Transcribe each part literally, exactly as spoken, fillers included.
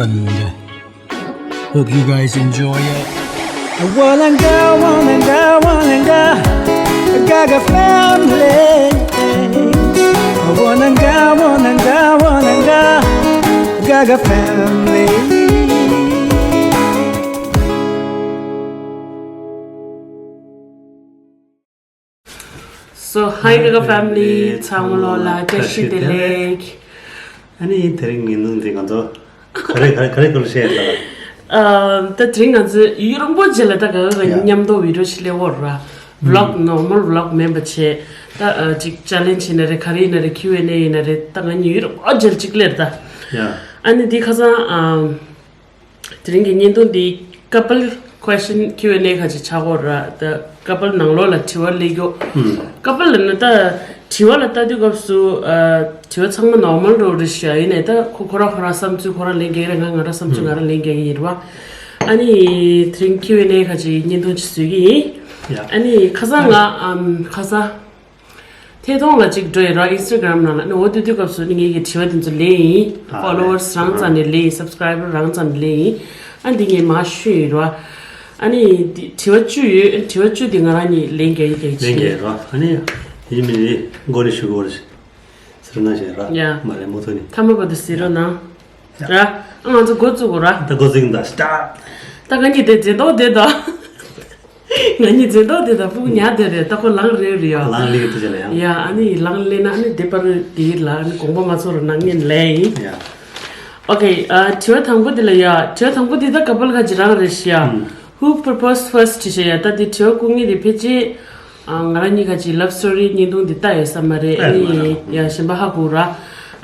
And hope you guys enjoy it. Walanga, walanga, walanga, Gaga family. Walanga, walanga, walanga, Gaga family. So, hi, Gaga family. ཚང་མ་ལོ་ལ་བཀྲ་ཤིས་བདེ་ལེགས། ཨ་ནི་དེ་རིང་ངའི་ནང་འདི་ང་ཚོ་ག་རེ་ག་རེ་ག་རེ་སྐོར་བཤད་ཡ་ལ། ཨ། ད་དེ་རིང་ང་ཚོ་ཡུན་རིང་པོ་རྗེས་ལ་ད་ག་ག་ཡ། མཉམ་དུ་བི་ཌིའོ་ཞིག་སླེབས་ཡོད་ར། ཝི་ལོག་ནོར་མལ་ཝི་ལོག་མིན་པ་བྱས། ད་ཨ་ཅིག་ཅེ་ལེན་ཇི་ཡིན་ན་རེད། ག་རེ་ཡིན་ན་རེད། ཁིའུ་ཨེན་ཨེ་ཡིན་ན་རེད། ད་ང་གཉིས་ཡུན་རིང་པོ་རྗེས་ལ་ཅིག་སླེབས་ར་ད། ཡ། ཨ་ནི་འདི་ཁ་སང་ཨ། དེ་རིང་གི་བརྙན་ཐུང་འདི་ཀ་པལ་ཁུ་ཨེ་ཤན་ཁིའུ་ཨེན་ཨེ་ཁ་ཅིག་ཆགས་ཀྱི་ཡོད་ར། ད་ཀ་པལ་ནང་ལོགས་ལ་དྲི་བ་སླེབས་ཀྱི་ཡོད། ཀ་པལ་ལབ་ན་ད་དྲི་བ་ལ་ལྟ་དུས་སྐབས་སུ་ཨ་དྲི་བ་ཚང་མ་ནོར་མལ་འདྲ་བོ་རེད་ཤག་ཡིན་ནའི་ད་ཁོ་ཁོ་རང་ཁོ་རང་བསམ་ཚུལ་ཁོ་རང་ལེན་གྱི་རེད། ང་ང་རང་བསམ་ཚུལ་ང་རང་ལེན་གྱི་ཡིན་ར་བ། ཨ་ནི་དེ་རིང་ཁིའུ་ཨེན་ཨེ་ཁ་ཅིག་བརྙན་ཐུང་ཅིག་བཟོ་གི་ཡིན། ཡ། ཨ་ནི་ཁ་སང་ང་ཨམ་ཁ་སང་། ཐད་གཏོང་ལ་གཅིག་འགྲོ་ཡིན་ར། ཨིན་སི་ཊ་གྷ་རམ་ནང་ལ། ཨ་ནི་འོ་དེ་དུས་སྐབས་སུ་ནི་ངེད་ཀྱི་དྲི་བ་དེ་ཚོ་ལེན་ཡིན། ཨ། ཕོ་ལོ་ཝར་སི་རང་ཙམ་ནས་ལེན་ཡིན། སབ་སི་ཀ་རའི་བར་རང་ཙམ་ནས་ལེན་ཡིན། ཨ་འདི་ངས་མར་ཞུས་ཡིན་ར། ཨ་ནི་དྲི་བ་བཅུ་ཡོད། དྲི་བ་བཅུ་དེ་ང་རང་གཉིས་ལེན་རྒྱག་ཡིན་རྒྱག་ཡིན་ལེན་རྒྱག་ཡིན་ར། ཨ་ནི་ཡིན་མིན་ནི་མགོ་ནས་ཞུ་དགོས་རེད། ཟེར་ན་བྱས་ར། ཡ། མ་རེད་མུ་མཐུད་ནས། མཐའ་མ་བར་དུ་གཟིགས་རོགས་གནང་། ཡ། ར། ཨ་ང་ཚོ་འགོ་བཙུགས་དགོས་ར། ད་འགོ་བཙུགས་ཡིན་ད་སི་ཊར། ད་ང་གཉིས་དེ་འཛེམ་དོགས་དེ་ད། ང་གཉིས་འཛེམ་དོགས་དེ་ད་ཕྲུ་གུ་ཉར་དེ་རེད། ད་ཁོ་ལངས་རེད་རེད་ཡ། ལངས་ལེགས་དེ་བྱས་ལ་ཡ། ཡ་ཨ་ནི་ལངས་ལེན་ན་ཨ་ནི་དེ་པར་དེ་ལ་ཨ་ནི་དགོངས་པ་མ་ཚོམ་རོགས་གནང་ངས་ལེན་ཡིན། ཡ། ཨོ་ཁེ། ཨ་དྲི་བ་དང་པོ་དེ་ལ་ཡ། དྲི་བ་དང་པོ་དེ་ད་ཀ་པལ་ཁ་ཅིག་རང་རེད་ཤག་ཡ། ཧུ་པོ་རོ་པོ་སི་ཕར་སི་ཊི་བྲིས་ཤག་ཡ། ད་དེ་དྲི་བ་བསྐུར་མཁན་དེ་ཕལ་ཆེར་ཨ་ང་རང་གཉིས་ཀ་ཅིག་ལབ་སི་ཊོ་རི་བརྙན་ཐུང་འདི་ལྟ་ཡོད་ས་མ་རེད། ཨ་ལྟ་ཡོད་མ་རེད། ནི་ཡ་གཞན་པ་ཧ་གོ་ར།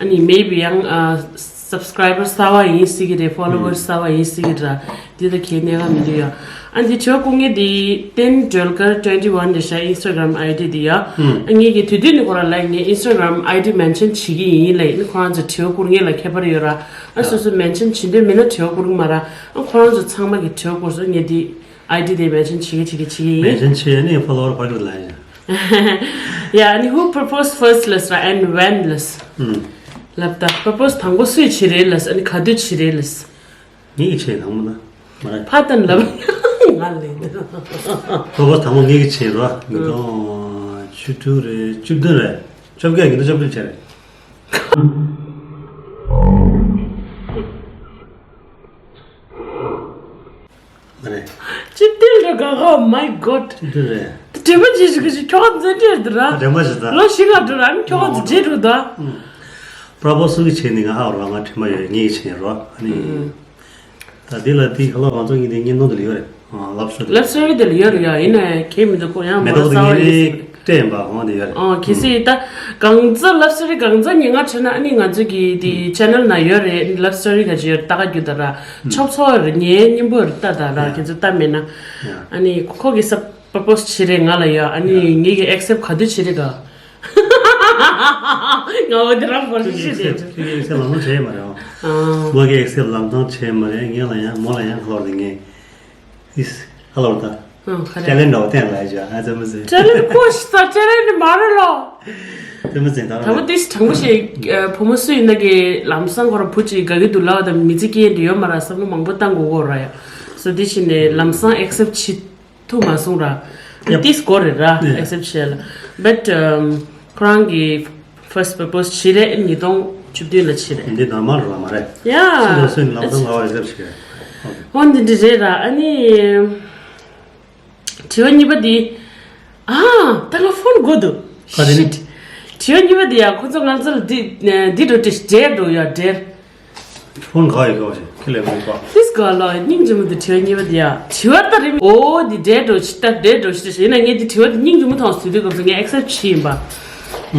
ཨ་ནི་མེ་བི་ཡང་ཨ་སབ་སི་ཀ་རའི་བར་གསར་པ་ཡིན་སྲིད་ཀྱི་རེད། ཕོ་ལོ་ཝར་སི་གསར་པ་ཡིན་སྲིད་ཀྱི་ར། འདི་ལ་ཁྱད་གནས་ཀ་མི་འདུག་ཡ། ཨ་འདི་དྲི་བ་བསྐུར་མཁན་འདི་ཏེན་སྒྲོལ་དཀར་ཊུ་ཝེན་ཊི་ཝན་རེད་ཤག་ཨིན་སི་ཊ་གྷ་རམ་ཨའི་ཌི་འདི་ཡ། ཨ་ངེད་ཀྱི་དུས་དུས་ནས་ཁོ་རང་ལ་ངས་ཨིན་སི་ཊ་གྷ་རམ་ཨའི་ཌི་མེན་ཤན་བྱེད་ཀྱི་ཡིན་ལབ་ཡིན། ཁོ་རང་ཚོ་དྲི་བ་བསྐུར་མཁན་ལ་ཁྱད་པར་ཡོད་ར། ཨ་སོ་སོ་མེན་ཤན་བྱེད་འདོད་མེད་ན་དྲི་བ་བསྐུར་གི་མ་ར། ཨ་ཁོ་རང་ཚོ་ཚང་མ་གི་དྲི་བ་བསྐུར་སོང་། ངས་འདི་ཨའི་ཌི་དེ་མེན་ཤན་བྱེད་ཀྱི་བྱེད་ཀྱི་བྱེད་ཀྱི་ཡིན། མེན་ཤན་བྱེད་ཡ་ནི་ཕོ་ལོ་ཝར་ཕར་སི་ཊི་ལ་ཡིན། ཡ་ཨ་ནི་ཧུ་པོ་རོ་པོ་སི་ཕར་སི་ཊི་ལབ་སོང་ར། ཨེན་ཌི་ཝེན་ལབ་སོང་། ལབ་ད་པོ་རོ་པོ་སི་དང་པོ་སུས་བྱས་རེད་ལབ་སོང་། ཨ་ནི་ག་དུས་བྱས་རེད་ལབ་སོང་། ངེད་ཀྱིས་བྱས་དང་པོ་ན་མ་རེད། ཕ་དང་ལབ་ང་ལེ། པོ་རོ་པོ་སི་དང་པོ་ངེད་ཀྱིས་བྱས་རོ། ཉིས་སྟོང་བཅུ་དྲུག་རེད། བཅུ་བདུན་རེད། བཅོ་བརྒྱད། ཉིས་སྟོང་བཅུ་བདུན་བྱས་རེད། མ་རེད། ཅི་སྟེར་རེད་ག་ག my god། ཅི་སྟེར་རེད། དྲན་པ་ཇི་ཞིག་གི་ཞིག་ཁྱོ་ག་འཛིན་གྲྭར་འདུག་ར། དྲན་པ་ཞིག་ད། ལོ་བཞི་ལ་འགྲོ་ར། ཨ་ནི་ཁྱོ་ག་འཛིན་གྲྭར་འདུག་ད། པྲ་པོ་སུ་གི་བྱས་ནི་ང་ཧ་ར་ང་དྲན་པ་ཡོད། ངེད་ཀྱི་བྱས་རོ། ཨ་ནི། ད་འདི་ལ་འདི་ཁ་ལོ་ང་ཚོ་གཉིས་འདི་བརྙན་ཐུང་འདི་ལ་ཡོད་རེད། ལབ་སི་ཊོ་རི། ལབ་སི་ཊོ་རི་དེ་ལ་ཡོད་རེད་ཡ། ཡིན་ནའི་ཁྱད་མི་འདུག་ཁོ་ཡང་མེ་ཏོག་འདི་ངེད་ནི་སྤྲད་ཡིན་པ་འོང་དེ་ཡོད་རེད། ཨོ་གལ་སྲིད་ད་གང་ཚ་ལབ་སི་ཊོ་རི་གང་ཚ་ཉན་ག་བྱས་ན་ཨ་ནི་ང་ཚོ་གི་དེ་ཆེ་ནལ་ན་ཡོད་རེད། ལབ་སི་ཊོ་རི་ག་ཅི་ཡོད་ལྟ་ག་རྒྱུ་ད་ར། ཆོབ་ཚོ་རེད། ངའི་སྙིང་པོ་རེད་ལྟ་ད་ར། ཡ། ཁྱེད་ཚོ་ལྟ་མེད་ན། ཡ། ཨ་ནི་ཁོ་གི་ས་པོ་རོ་པོ་སི་བྱས་རེད་ང་ལ་ཡ། ཨ་ནི་ཡ། ངེད་ཀྱི་ཨེག་སེབ་ག་དུས་བྱས་རེད་ག་ང་འོ་དེ་རང་བོར་ཤི་ཤི་དེ། ཁྱོད་ཀྱིས་ཨེག་སེབ་ལམ་སང་བྱས་མ་རེད། ཨ། ངོ་གིས་ཨེག་སེབ་ལམ་སང་བྱས་མ་རེད། ངས་ལ་ཡང་མོ་ལ་ཡང་ཁ་ལོར་དེ་ངས། ཨིས། ཁ་ལོར་ད། ཨ་ཁ་ལོར། ཅེ་ལེན་འདྲ་བོ་བསྟན་ལ་ཡ་ཨ་ཙི་མི་ཟིན། ཅེ་ལེན་ཁོ་ཤི་ད་ཅེ་ལེན་ནི་མ་རེད་ལོ། ཙི་མི་ཟིན་ད། ད་བོ་ཏིས་དྲང་པོ་ཞིག་བུ་མོ་སུ་ཡིན་ན་གི་ལམ་སང་ཁོ་ར་བུ་ཅིག་དགའ་གི་འདུག་ལབ་དང་མི་ཚེ་སྐྱེལ་འདི་ཡོད་མ་ར། བསམ་བློ་མང་པོ་བཏང་དགོས་གོ་ར་ཡ། སོ་དེ་བཞིན་ནས་ལམ་སང་ཨེག་སེབ་བྱེད། ཐུབ་མ་སོང་ར། ཡབ། ཏིས་སྐོར་རེད་ར། ཡ། ཨེག་སེབ་བྱས་ལ། བཊ་ཁོ་རང་གི་ཕར་སི་ཊི་པོ་རོ་པོ་སི་བྱས་རེད། ཉིས་སྟོང་བཅུ་བདུན་ལ་བྱས་རེད། འདི་ནོར་མལ་ར་མ་རེད། ཡ། སུ་དང་སུ་ནི་ལམ་སང་ལ་ཨེག་སེབ་བྱས་རེད། ཨོ་འདི་འདྲ་རེད་ར། ཨ་ནི་དྲི་བ་གཉིས་པ་འདི། ཨ་ད་ང་ཕོན་དགོས་འདུག་ག་དེ་ནི། ཤིཊ། དྲི་བ་གཉིས་པ་འདི་ཡ་ཁོ་ཚོ་ང་ཚོ་ལ་འདི་འདི་འགྲོ་དྲི་འབྲེལ་འགྲོ་ཡ་འབྲེལ། ཕོན་ག་ཡི་ག་བ་ཞིག་ཁི་ལས་མོ་པ། ཏིས་ག་ལ་སྙིང་རྗེ་མོ་འདི་དྲི་བ་གཉིས་པ་འདི་ཡ། དྲི་བ་ད་རིམ་ཨོ་འདི་འདྲེ་འགྲོ་ཆི་ད་འདྲེ་འགྲོ་ཆི་ད་ཞེ་ན་ངས་འདི་དྲི་བ་འདི་སྙིང་རྗེ་མོ་ཐོངས་དུས་དུས་སྐབས་སུ་ངས་ཨེག་སེབ་བྱས་ཡིན་པ།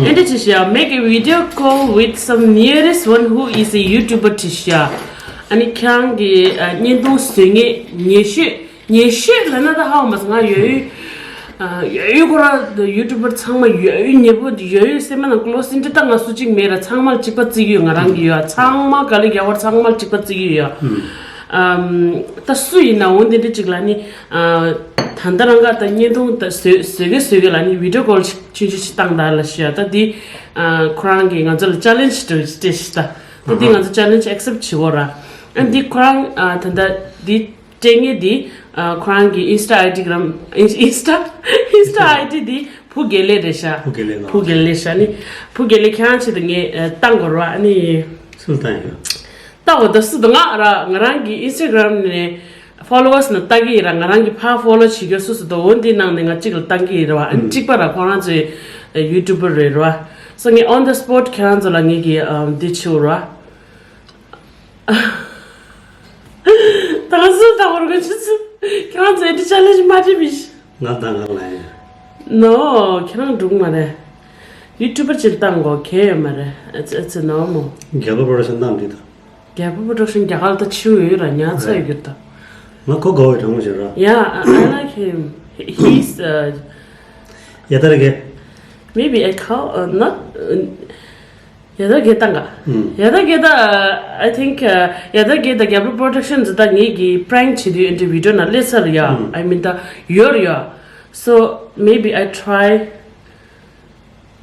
ཨེ་འདྲ་ཆི་ཞེ་ཡ། Make a video call with some nearest one who is a YouTuber ཆི་ཞེ་ཡ། ཨ་ནི་ཁྱེད་རང་གི་ཨ་བརྙན་ཐུང་བཟོ་མཁན་ཉེ་ཤོས། ཉེ་ཤོས་ལབ་ན་ད་ཧ་གོ་མ་སོང་། ང་ཡོད་ཡོད་ཨ་ཡོད་ཡོད་ཁོ་རང་ཡུ་ཊུབ་པར་ཚང་མ་ཡོད་ཡོད་ཉེ་པོ་ཡོད་ཡོད་སེམས་པ་ནང་ཀློ་སིན་ཏི་ད་ང་སུ་གཅིག་མེད་ར། ཚང་མ་ལ་གཅིག་པ་བརྩི་གི་ཡོད། ང་རང་གི་ཡོད་ཨ། ཚང་མ་ག་ལེ་རྒྱ་བར་ཚང་མ་ལ་གཅིག་པ་བརྩི་གི་ཡོད་ཨ། ཨམ། ད་སུ་ཡིན་ན་འོ་འདི་འདྲ་གཅིག་ལ་ནི་ཨ། ད་ལྟ་རང་ག་ད་བརྙན་ཐུང་ད་བཟོས་བཟོས་གི་བཟོས་གི་ལ་ནི་བི་ཌི་ཡོ་ཀོལ་ཆུང་ཆུང་ཞིག་བཏང་ད་ལ་ཞུ་ཨ། ད་འདི་ཨ་ཁོ་རང་གིས་ང་ཚོ་ལ་ཅེ་ལེན་ཇི་འདྲ་ཞིག་སྤྲད་ཤི་ད། ད་འདི་ང་ཚོ་ཅེ་ལེན་ཇི་ཨེག་སེབ་བྱེད་དགོས་ར། ཨ་འདི་ཁོ་རང་ཨ་ད་ལྟ་འདི་སྤྲད་མཁན་འདི་ཨ་ཁོ་རང་གི་ཨིན་སི་ཊ་ཨའི་ཌི་གི་རམ་ཨིན་སི་ཊ་ཨིན་སི་ཊ་ཨའི་ཌི་འདི་བུ་དགེ་ལེགས་རེད་ཤག་བུ་དགེ་ལེགས་ལགས། བུ་དགེ་ལེགས་ཤག་ནི་བུ་དགེ་ལེགས་ཁྱེད་རང་ཆེད་དུ་ངས་ཨ་བཏང་དགོས་རེད་བ། ཨ་ནི་སུ་བཏང་ཡོད། བཏང་དགོས་ད་སུ་དང་ང་ར་ང་རང་གི་ཨིན་སི་ཊ་གི་རམ་ནས་ཕོ་ལོ་ཝར་སི་ནང་ལྟ་གི་ཡིན་ར། ང་རང་གི་ཕར་ཕོ་ལོ་བྱེད་རྒྱུ་སུ་སུ་འདུག་འོ་འདི་ནང་ནས་ང་གཅིག་ལ་བཏང་གི་ཡིན་ར་བ། ཨ་ནི་གཅིག་པ་ར་ཁོ་རང་ཚོའི་ཡུ་ཊུབ་པར་རེད་ར་བ། སོ་ངས་on the spot ཁྱེད་རང་ཚོ་ལ་ངེད་ཀྱི་ཨ་འདི་བྱེད་ར་བ། ད་ག་སུ་ད་བར་ག་ཆུ་ཚོད་ཁྱེད་རང་ཚོ་འདི་ཅ་ལེན་ཇི་མ་བྲིས་མི་ཤི། ང་ད་ང་ལ་ཡིན། ནོ་ཁྱེད་རང་འགྲུག་མ་རེད། ཡུ་ཊུབ་པར་ཅིག་བཏང་གོ་གལ་ཡོད་མ་རེད། It's it's a normal. རྒྱལ་པོ་པོ་ར་ཤ་འདང་འདི་ད། རྒྱལ་པོ་པོ་ཊོ་ཌག་ཤན་རྒྱ་གར་ད་ཆུ་ཡོད་ར་ཉ་ཚ་ཡོད་གི་ད། ང་ཁོ་དགའ་བའི་དྲང་མོ་བྱེད་ར། Yeah, I, I like him. He- He's uh, ཡ་ད་རེ་གེ maybe I call uh, not uh, ཡ་ད་གེ་ད་ག་ཡ་ད་གེ་ད། I think uh, ཡ་ད་གེ་ད་རྒྱལ་པོ་པོ་ཊོ་ཌག་ཤན་ཟེར་ད་ངེད་ཀྱི་པྲེང་བྱེད་དུས་ཨིན་ཊར་བི་ཌི་ཡོ་ནང་སླེབས་ཚར་ཡ། I mean ད་ཡོད་ར་ཡ། So maybe I try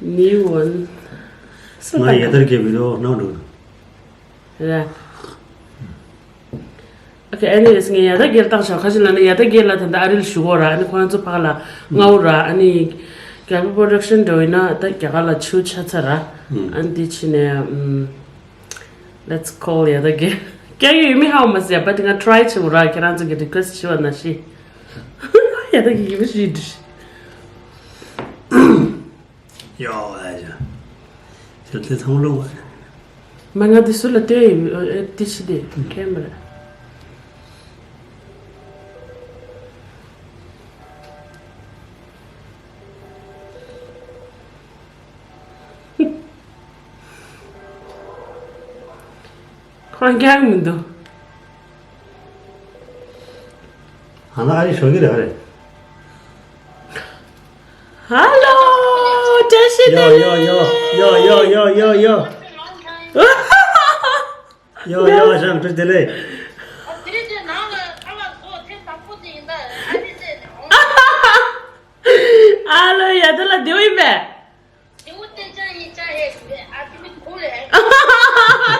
new one. སུ་ང་ད་ཡ་ད་རེ་གེ་བི་ཌི་ཡོ་ནང་འགྲོ། རེད། Okay, anyways ངས་ཡ་ད་གེར་བཏང་ཤག་ཁ་ཅིག་ལ་ནི་ཡ་ད་གེར་ལ་ད་ལྟ་ཨ་རིར་བཞུགས་ཡོད་ར། ཨ་ནི་ཁོ་རང་ཚོ་ཕག་ལ་རྔ་བོ་ར། ཨ་ནི་རྒྱལ་པོ་པོ་ཊོ་ཌག་ཤན་འགྲོ་ཡིན་ན་ད་རྒྱ་གར་ལ་ཆུ་ཆ་ཚ་ར། ཨ་ནི་དེ་ཕྱིན་ནས་ཨམ། Let's call ཡ་ད་གེར། རྒྱ་ཡུལ་མི་ཧ་མ་ཟེར་བ་དེ་ང་ཊ་རའི་བྱེད་འོ་ར། ཁྱེད་རང་ཚོ་གི་རི་ཀུ་ཨེ་སི་ཊི་བྱེད་པ་ན་ཤི། ཡ་ད་གེར་ཡིན་པ་ཞིག་འདྲི། ཡོ་ཨ་ཅག་ཞལ་ལས་ཚང་མ་ལོག་པ་རེད། མ་ང་འདི་སུ་ལ་ལྟོས་ཡིན་ཨ་ཨ་ཏི་ཤི་དེ་ཁྱད་མ་རེད། ཁོང་རྒྱག་མི་འདུག་ཨ་ན་ཨ་རི་ཤོག་གི་རེད་ཨ་རེད། Hello བཀྲ་ཤིས་བདེ་ཡོ་ཡོ་ཡོ་ལེགས། ཡོ་ཡོ་ཡོ་ཡོ་ཡོ། ཡོ་ཡོ་ཨ་ཞང་བཀྲ་ཤིས་བདེ་ལེགས། ཨ་ལོ་ཡ་ད་ལ་བདེ་པོ་ཡིན་པས།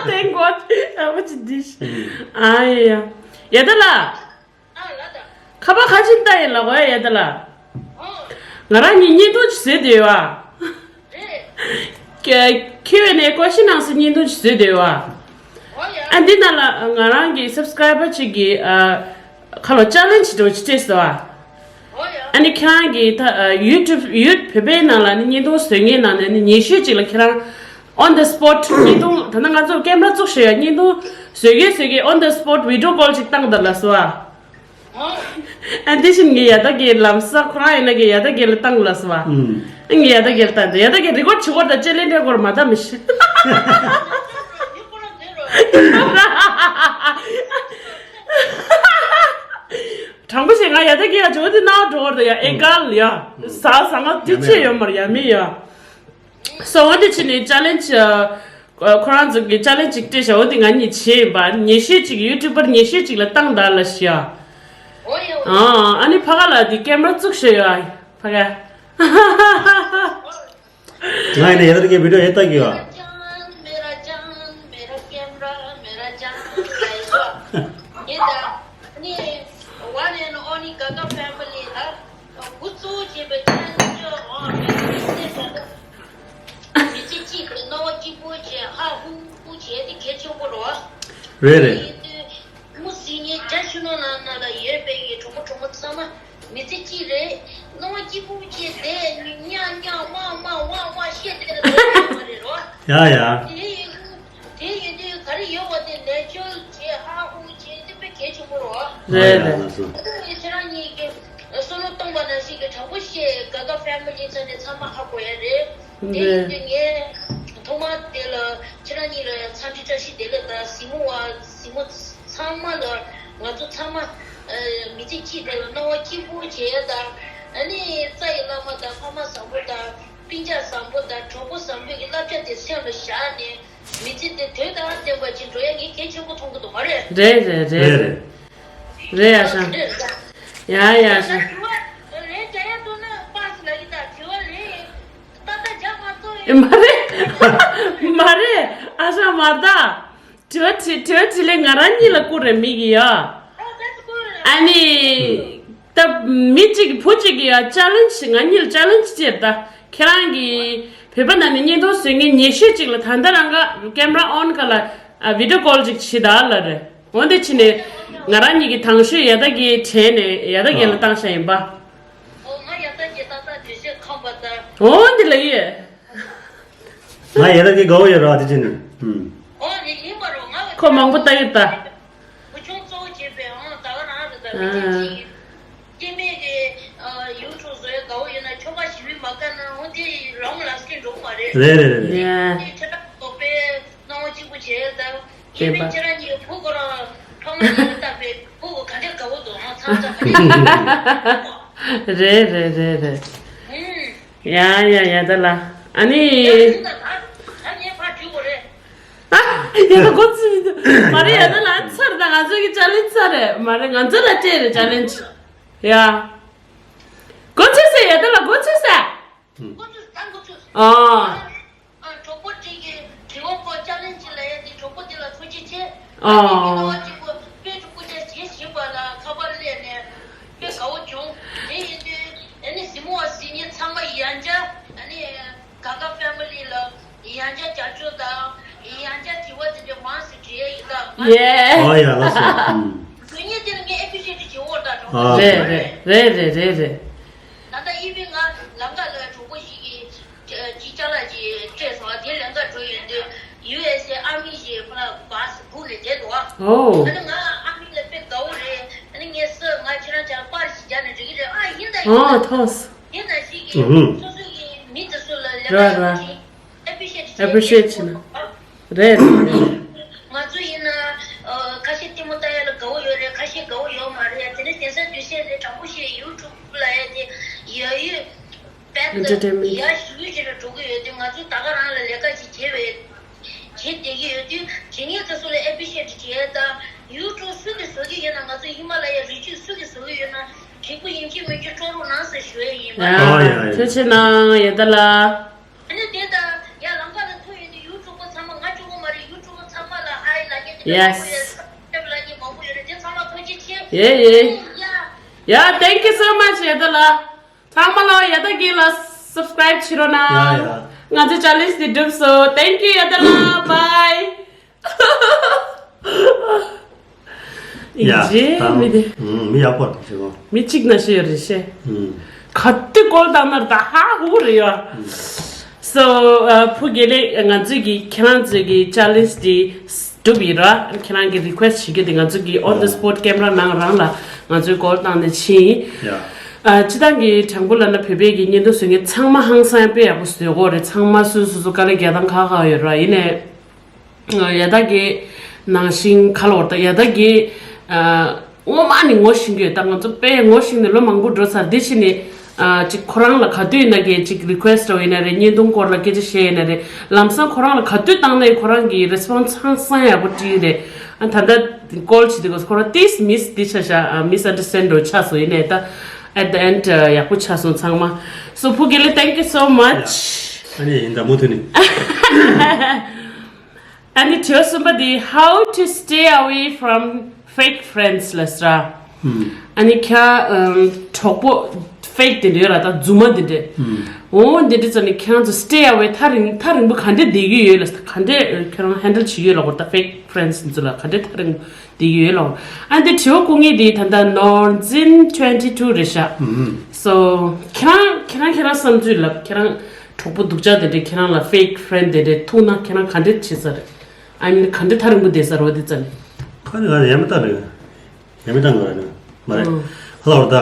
Thank God. ཨ་མ་ཅི་འདི་ཤི། ཨ་ཡ་ཡ། ཡ་ད་ལ། ཁ་པར་ག་ཅིག་བལྟས་ཡིན་ལ་གོ་ཡ་ཡ་ད་ལ། ང་རང་གཉིས་བརྙན་ཐུང་ཅིག་བཟོས་བསྡད་ཡོད་ཨ། Q and A question answer བརྙན་ཐུང་ཅིག་བཟོས་བསྡད་ཡོད་ཨ། ཨ་འདི་ནང་ལ་ང་རང་གི་སབ་སི་ཀ་རའི་བར་ཅིག་གིས་ཨ། ཁ་ལོ་ཅ་ལེན་ཇི་འདྲ་བོ་ཅིག་སྤྲད་སོང་ཨ། ཨ་ནི་ཁྱེད་རང་གིས་ད་ཡུ་ཊུབ་ཡུ་བོད་པའི་ནང་ལ་ནི་བརྙན་ཐུང་བཟོ་མཁན་ནང་ནས་ནི་ཉེ་ཤོས་ཅིག་ལ་ཁྱེད་རང་on the spot བརྙན་ཐུང་ད་ནི་ང་ཚོ་ཀེམ་ར་བཙུགས་བཞག་ཡ་བརྙན་ཐུང་བཟོ་གི་བཟོ་གི་on the spot video call ཅིག་བཏང་དང་ལབ་སོང་ཨ། ཨ་དེ་བཞིན་ངས་ཡ་ད་གེ་ལམ་སང་ཁོ་རང་ཡིན་ན་གེ་ཡ་ད་གེ་ལ་བཏང་ལབ་སོང་ཨ། ཨ་ངས་ཡ་ད་གེ་ལ་བཏང་དེ་ཡ་ད་གེ་རི་ཀོཌ་བྱེད་སྐོར་དང་ཅེ་ལེན་ཌི་སྐོར་མ་ད་མི་ཤེས། དྲང་པོ་བཤད་ང་ཡ་ད་གེ་ཡ་ཇོ་དེ་ནང་འགྲོ་བར་དུ་ཡ་ཨེ་གལ་ཡ་ཟ་ཟ་ང་དུས་ཆད་ཡོད་མར་ཡ་མི་ཡ། སོ་འོ་དེ་ཕྱིན་ནས་ཅ་ལེན་ཇི་ཁོ་རང་ཚོ་གི་ཅ་ལེན་ཇི་ཅིག་སྤྲད་བཞག་འོ་དེ་ང་གཉིས་བྱས་ཡིན་པ་ཉེ་ཤོས་ཅིག་ཡུ་ཊུབ་པར་ཉེ་ཤོས་ཅིག་ལ་བཏང་དང་ལབ་ཤག་ཨ་ཨ་ནི་ཕ་ག་ལ་དེ་ཀེམ་ར་བཙུགས་བཞག་ཡོད་ཨ་ཕ་ག་ང་ཡིན་ན་ཡ་ད་གི་བི་ཌི་ཡོ་ཨེ་ལྟ་གི་ཡོད་ཨ། One and only Gaga family ལ་འགོ་གཙོ་བོ་བྱས་པའི་ཆ་ལེན་ཇི་འོ་མི་ཚེ་གཅིག་དེ་རྣ་བ་སྐྱིད་པོ་བྱས་ཧ་ཧུ་ཧུ་བྱས་ཏེ་གལ་ཆེན་པོ་རེད་བ། རེད་རེད། དེ་ཡིན་དུས་མུ་སི་ཉེ་རྒྱ་ཆུ་ནང་ན་ན་ལ་ཡོད་པའི་གྲོགས་པོ་གྲོགས་མོ་ཚང་མ་མི་ཚེ་གཅིག་རེད། རྣ་བ་སྐྱིད་པོ་བྱས་བསྡད་ཉག་ཉག་མ་མ་ཝ་ཝ་བཤད་བསྡད་ན་ད་མ་རེད་རོ། ཡ་ཡ། དེ་ཡིན་དུས་དེ་ཡིན་དུས་ག་རེ་ཡོད་པ་དེ་ལས་ཆོལ་བྱས་ཧ་ཧུ་བྱས་དེ་དཔེ་གལ་ཆེན་པོ་རེད་བ། རེད་རེད། ཨ་ཡ་ལགས་སོ། ཁྱེད་རང་གཉིས་ཀྱི་བསམ་བློ་གཏོང་བ་ནང་བཞིན་གྱི་དྲང་པོ་བཤད་ག་ག་ཕེ་མི་ལི་ཚོ་ནས་ཚང་མ་ཧ་གོ་ཡ་རེད། དེ་ཡིན་དུས་ངས་ཐོག་མར་དེ་ལ་ཁྱེད་རང་གཉིས་ལ་འཚམས་འདྲི་བཀྲ་ཤིས་བདེ་ལེགས་དང་གཟིགས་མོ་བ་གཟིགས་མོ་ཚང་མ་ལ་ང་ཚོ་ཚང་མ་མི་ཚེ་གཅིག་དེ་ལ་སྣང་བ་སྐྱིད་པོ་བྱེད་ཡ་དང་ཨ་ནི་རྩ་ཡི་བླ་མ་དང་ཕ་མ་བཟང་པོ་དང་སྤུན་ཀྱག་བཟང་པོ་དང་གྲོགས་པོ་བཟང་པོའི་གི་བསླབ་བྱ་དེ་སེམས་ལ་བཞག་ནས། མི་ཚེ་འདི་དོན་དང་ལྡན་པ་ཅིག་འགྲོ་ཡ་ངས་གལ་ཆེན་པོ་མཐོང་གི་འདུག་མ་རེད། རེད་རེད་རེད། རེད་རེད། རེད་ཡ་ཤང་། ཡ་ཡ་ཤང་། རེད་དྲ་ཡ་ཏོ་ན་པ་སི་ལ་གི་ད་དྲི་བ་རེད། ཏ་ཏ་ཇག་མ་ཏོ་ཡིན། མ་རེད། མ་རེད། ཨ་ཤང་མ་ད། དྲི་བ་དྲི་དྲི་བ་དྲིས་ལན་ང་རང་གཉིས་ལ་བསྐུར་རེད་མིག་གིས་ཡ། ཨ་ནི། ད་མི་གཅིག་བུ་གཅིག་གིས་ཡ་ཅལ་ལེན་ཇི་ང་གཉིས་ལ་ཅལ་ལེན་ཇི་ཅེར་ད། ཁྱེད་རང་གིས་བོད་པ་ནང་ནས་བརྙན་ཐུང་བཟོ་མཁན་ཉེ་ཤོས་གཅིག་ལ་ད་ལྟ་རང་ག་ཀེམ་ར་ཨོན་ག་ལ་བི་ཌིའོ་ཀོལ་ཅིག་བྱེད་ད་ལ་རེད། འོན་ཏེ་ཕྱི་ནས་ང་རང་གཉིས་ཀྱི་དང་ཤོས་ཡ་ད་གི་དྲན་ནས་ཡ་ད་གི་ལ་བཏང་ཤ་ཡིན་པ། ཨོ་ང་ཡ་ད་གི་ད་ད་དུས་ཚོད་ཁམས་པ་ད། འོ་འདི་ལ་ཡོད། ང་ཡ་ད་གི་དགའ་བོ་ཡོད་ར་དེ་ཅི་ནས། ཨོ་རེད་ཡིན་པ་རོ་ང་ཁོ་མང་པོ་ལྟ་ཡོད་ད། བུ་ཆུང་གཙོ་བོ་བྱེད་པའི་ཨང་ད་ག་རང་རེད་ད་བི་ཅན་ཅིག་ཡིན། སྐྱེ་དམན་གྱི་ཡུ་ཊུབ་བཟོ་ཡ་དགའ་བོ་ཡོད་ན་ཁྱོ་ག་ཞི་བའི་མ་དགའ་ན་འོ་དེ་རང་ལག་སྐྱེས་འགྲོ་གི་མ་རེད། རེད་རེད་རེད་རེད། དེ་ཁྱེད་རང་ལྟོགས་པའི་སྣང་བ་གཅིག་པུ་བྱས་ད་ཡིན་པས་ཁྱེད་རང་གཉིས་བུ་ཁོ་རང་ཕ་མ་གཉིས་ལ་བལྟ་བའི་བུ་གོ་ག་འདྲས་དགའ་བོ་འདུག་ཨང་ཚང་ཚང་ག་འདྲས་དགའ་བོ་འདུག་རེད་རེད་རེད་རེད། ཡ་ཡ་ཡ་ད་ལ་ཨ་ནི། ཡ་ད་ལ་ཨ་ནི་ཕར་འཇུག་གོ་རེད། ཡ་ད་གོ་ཚུལ་མི་འདུག་མ་རེད་ཡ་ད་ལ་ཚར་ད་ང་ཚོ་གི་ཅལ་ལེན་ཇི་ཚར་རེད་མ་རེད་ང་ཚོ་ལ་སྤྲད་རེད་ཅལ་ལེན་ཇི། ཡ། གོ་ཚུལ་ཟེར་ཡ་ད་ལ་གོ་ཚུལ་ཟེར། གོ་ཚུལ་ད་གོ་ཚུལ། ཨ། ཨ་གྲོགས་པོ་གཅིག་གིས་དྲི་བ་ཁོ་ཅལ་ལེན་ཇི་ལ་ཡ་དེ་གྲོགས་པོ་དེ་ལ་ཐུགས་རྗེ་ཆེ། ཨ་ནི་མི་སྣང་བ་གཅིག་པོ་དཔེ་ཕྲུ་གུ་ཅག་བྱེད་བཞིན་པ་ལ་ཁ་པར་སླེབས་ནས་དཔེ་དགའ་བོ་བྱུང་། དེ་ཡིན་དུས་ཨ་ནི་གཟིགས་མོ་བ་གཟིགས་མཁན་ཚང་མ་ཡང་བསྐྱར་ཨ་ནི་ག་ག་ཕེ་མི་ལི་ལ་ཡང་བསྐྱར་རྒྱབ་སྐྱོར་དང་ཡང་བསྐྱར་དྲི་བ་དེ་འདྲ་མང་ཙམ་དྲི་ཡ་ཡིན་ད། ཡེ། ཨོ་ཡ་ལགས་སོ། དོན་སྙིང་དེ་ལ་ངས་ཨེ་པི་ཤི་ཡེ་ཊི་བྱེད་འོར་ད་གྲོགས་པོ། ཨ་རེད་རེད་རེད་རེད་རེད་རེད། ད་ལྟ་ཨི་བི་ང་ལམ་ཁ་ལ་གྲོགས་པོ་ཞིག་གིས་ཅིག་ཅ་ལག་ཅིག་སྤྲད་སོང་། དེ་ལེན་ག་འགྲོ་ཡོང་དུས་ཡུ་ཨེས་ཨེ་ཨར་མི་ཞིག་ཁོ་ལ་བཱས་སྒུག་ནས་བསྡད་འདུག་ཨོ། ཨ་ནི་ང་ཨར་མི་ལ་དཔེ་དགའ་བོ་རེད། ཨ་ནི་ངས་སུ་ང་ཁྱེད་རང་ཅག་པར་ཞིག་རྒྱག་ནས་འགྲོ་གི་རེད། ཨ་ཡིན་ད་ཡིན་ཨོ་ད་ཐོས། ཡིན་ད་ཞིག་གིས་ཨུ་ཧུ། སོ་སོ་གི་མི་དེ་ཚོ་ལ་ལས་ར་ཀ་ར། ཡོང་ཆེད་ཨེ་པི་ཤི་ཡེ་ཊི་ཨེ་པི་ཤི་ཡེ་ཊི་བྱེད་ན། རེད་རེད་རེད། ང་ཚོ་ཡིན་ན་ཨ་ཁ་ཤས་ལྟད་མོ་ལྟ་ཡ་ལ་དགའ་བོ་ཡོད་རེད། ཁ་ཤས་དགའ་བོ་ཡོད་མ་རེད། དེ་ནས་དེང་སང་དུས་ཚོད་དེ་དྲང་པོ་བཤད་ཡུ་ཊུབ་ལ་ཡ་དེ་ཡ་ཡུ་པད་ཨེན་ཊར་ཊེན་མེན་ཊི། ཡ་ཞུ་ཡུ་ཞིག་ལ་འགྲོ་གི་ཡོད་དུས་ང་ཚོ་ད་ག་རང་ལ་ལས་ཀ་ཅིག་བྱེད་པའི་བྱེད་བསྡད་ཀྱི་ཡོད་དུས་བྱེད་མཁན་དེ་ཚོ་ལ་ཨེ་པི་ཤི་ཡེ་ཊི་བྱེད་ཡ་དང་ཡུ་ཊུབ་སུ་གིས་བཟོ་གི་ཡོད་ན་ང་ཚོ་ཧི་མ་ལ་ཡ་རི་ཅུ་སུ་གིས་བཟོ་གི་ཡོད་ན་གཅིག་པུ་ཡིན་གཅིག་མིན་གཅིག་སྤྲོ་རོགས་གནང་ཟེར་ཞུ་ཡ་ཡིན་པ། ཨ་ཡ་ཡ། ཐུགས་རྗེ་གནང་ཡ་ད་ལ། ཨ་ནི་དེ་ལྟར་ཡ་ལམ་ཁ་ལ་ཐུག་ཡོང་དུས་ཡུ་ཊུབ་པ་ཚང་མ་ང་གཅིག་པོ་མ་རེད། ཡུ་ཊུབ་པ་ཚང་མ་ལ་ཧའི་ལབ་མཁན་དེ་འདྲ་མང་པོ་ཡོད། ཡེ་སི། སབ་སི་ཀ་རེབ་ལབ་མཁན་མང་པོ་ཡོད་རེད། དེ་ཚང་མ་ཐུགས་རྗེ་ཆེ། ཡེ་ཡེ། ཡ། ཡ་thank you so much ཡ་ད་ལ། ཚང་མ་ལ་ཡ་ད་གི་ལ་སབ་སི་ཀ་རེབ་བྱེད་རོགས་གནང་། ཡ་ཡ། ང་ཚོ་ཅལ་ལེན་ཇི་དེ་འགྲུབ་སོང་། thank you ཡ་ད་ལ། bye། ཡ། ཨིན་ཇི་ད་མི་དེ། ཨུམ། མི་ཡག་པོ་རེད་ཟེར་གོ། མི་གཅིག་ན་ཤི་ཡོད་རེད་ཤེ། ཨུམ། ག་དུས་ཀོལ་བཏང་ན་ད་ཧ་ཧུ་རེད་ཡ། ཨུམ། སོ་ཨ་བུ་དགེ་ལེགས། ང་ཚོའི་གི་ཁྱེད་རང་ཚོའི་གི་ཅལ་ལེན་ཇི་དེ་གྲུབ་ཡིན་ར། ཁྱེད་རང་གི་རི་ཀུ་ཨེ་སི་ཊི་བྱེད་རྒྱུ་དེ་ང་ཚོ་གི་on the spot camera ནང་རང་ལ་ང་ཚོའི་ཀོལ་བཏང་ནས་ཕྱིན། ཡ། ཨ་སྤྱི་བཏང་གི་དྲང་པོ་ལབ་ན་བོད་པའི་གི་བརྙན་ཐུང་བཟོ་མཁན་ཚང་མ་ཧང་སང་དཔེ་ཡག་པོ་བཟོས་གོ་རེད། ཚང་མ་སོ་སོ་སོ་སོ་དཀའ་ལས་རྒྱག་སྟངས་ཁག་ཁག་ཡོད་ར། ཡིན་ནའི། ཡ་ད་གི་ནང་བཞིན་ག་ལ་བར་ད་ཡ་ད་གི་ཨ་སྔོན་མ་ནས་ངོ་ཤེས་ཀྱི་ཡོད། ད་ང་ཚོ་དཔེ་ངོ་ཤེས་ནས་ལོ་མང་པོ་འགྲོ་ཚར། དེ་ཕྱིན་ནས་ཨ་ཅིག་ཁོ་རང་ལ་ག་དུས་ཡིན་ན་གི་ཅིག་རི་ཀུ་ཨེ་སི་ཊི་འདྲ་བོ་ཡིན་ན་རེད། བརྙན་ཐུང་སྐོར་ལ་སྐད་ཆ་བཤད་ཡིན་ན་རེད། ལམ་སང་ཁོ་རང་ལ་ག་དུས་བཏང་ན་ཡང་ཁོ་རང་གི་རེ་སི་པོན་སི་ཧང་སང་ཡག་པོ་སྤྲད་ཀྱི་རེད། ཨ་ད་ལྟ་ཀོལ་བྱེད་དུས་ཁོ་རང་ཏིས་མིས་འདི་ཆ་བཞག་ཨ་མིས་ཨན་ཌར་སི་ཊེན་ཌི་འདྲ་བོ་ཆགས་སོང་། ཡིན་ནའི་ད་at the end ཡག་པོ་ཆགས་སོང་ཚང་མ། So བུ་དགེ་ལེགས། thank you so much ཨ་ནི་ཡིན་ད་མུ་མཐུད་ནས། ཨ་ནི་དྲི་བ་གསུམ་པ་དེ། How to stay away from fake friends ལབ་ས་ར། ཨ་ནི་ཁྱེད་ཨམ་གྲོགས་པོ་ཕེག་དེ་འདྲ་ཡོད་ར། ད་རྫུན་མ་དེ་འདྲ། འོ་དེ་འདྲ་ཙམ་ནས་ཁྱེད་རང་ཚོ་stay away ཐག་རིང་ཐག་རིང་པོ་ག་འདྲ་བསྡད་ཀྱི་ཡོད་ལབ་ས། ག་འདྲ་ཁྱེད་རང་ཧན་ཌལ་བྱེད་ཀྱི་ཡོད་ལབ་གོ། ད་fake friends ཚོ་ལ་ག་འདྲ་ཐག་རིང་པོ་བསྡད་ཀྱི་ཡོད་ལབ་གོ། ཨ་ནི་དྲི་བ་བསྐུར་མཁན་དེ་ད་ལྟ་ནོར་འཛིན་twenty two རེད་ཤག So ཁྱེད་རང་ཁྱེད་རང་ཁྱེད་རང་བསམ་ཚུལ་ལབ། ཁྱེད་རང་གྲོགས་པོ་སྡུག་ཅག་དེ་འདྲས་ཁྱེད་རང་ལ་fake friend དེ་འདྲས་ཐུག་ན་ཁྱེད་རང་ག་འདྲས་བྱེད་ས་རེད། I mean ག་འདྲས་ཐག་རིང་པོ་བསྡད་ས་རེད་འོ་དེ་ཙམ་ནས། ཁ་ནས་ང་ཡ་མེད་ད་རེད། ཡ་མེད་ད་ང་རེད་མ་རེད། ཁ་ལ་བར་ད།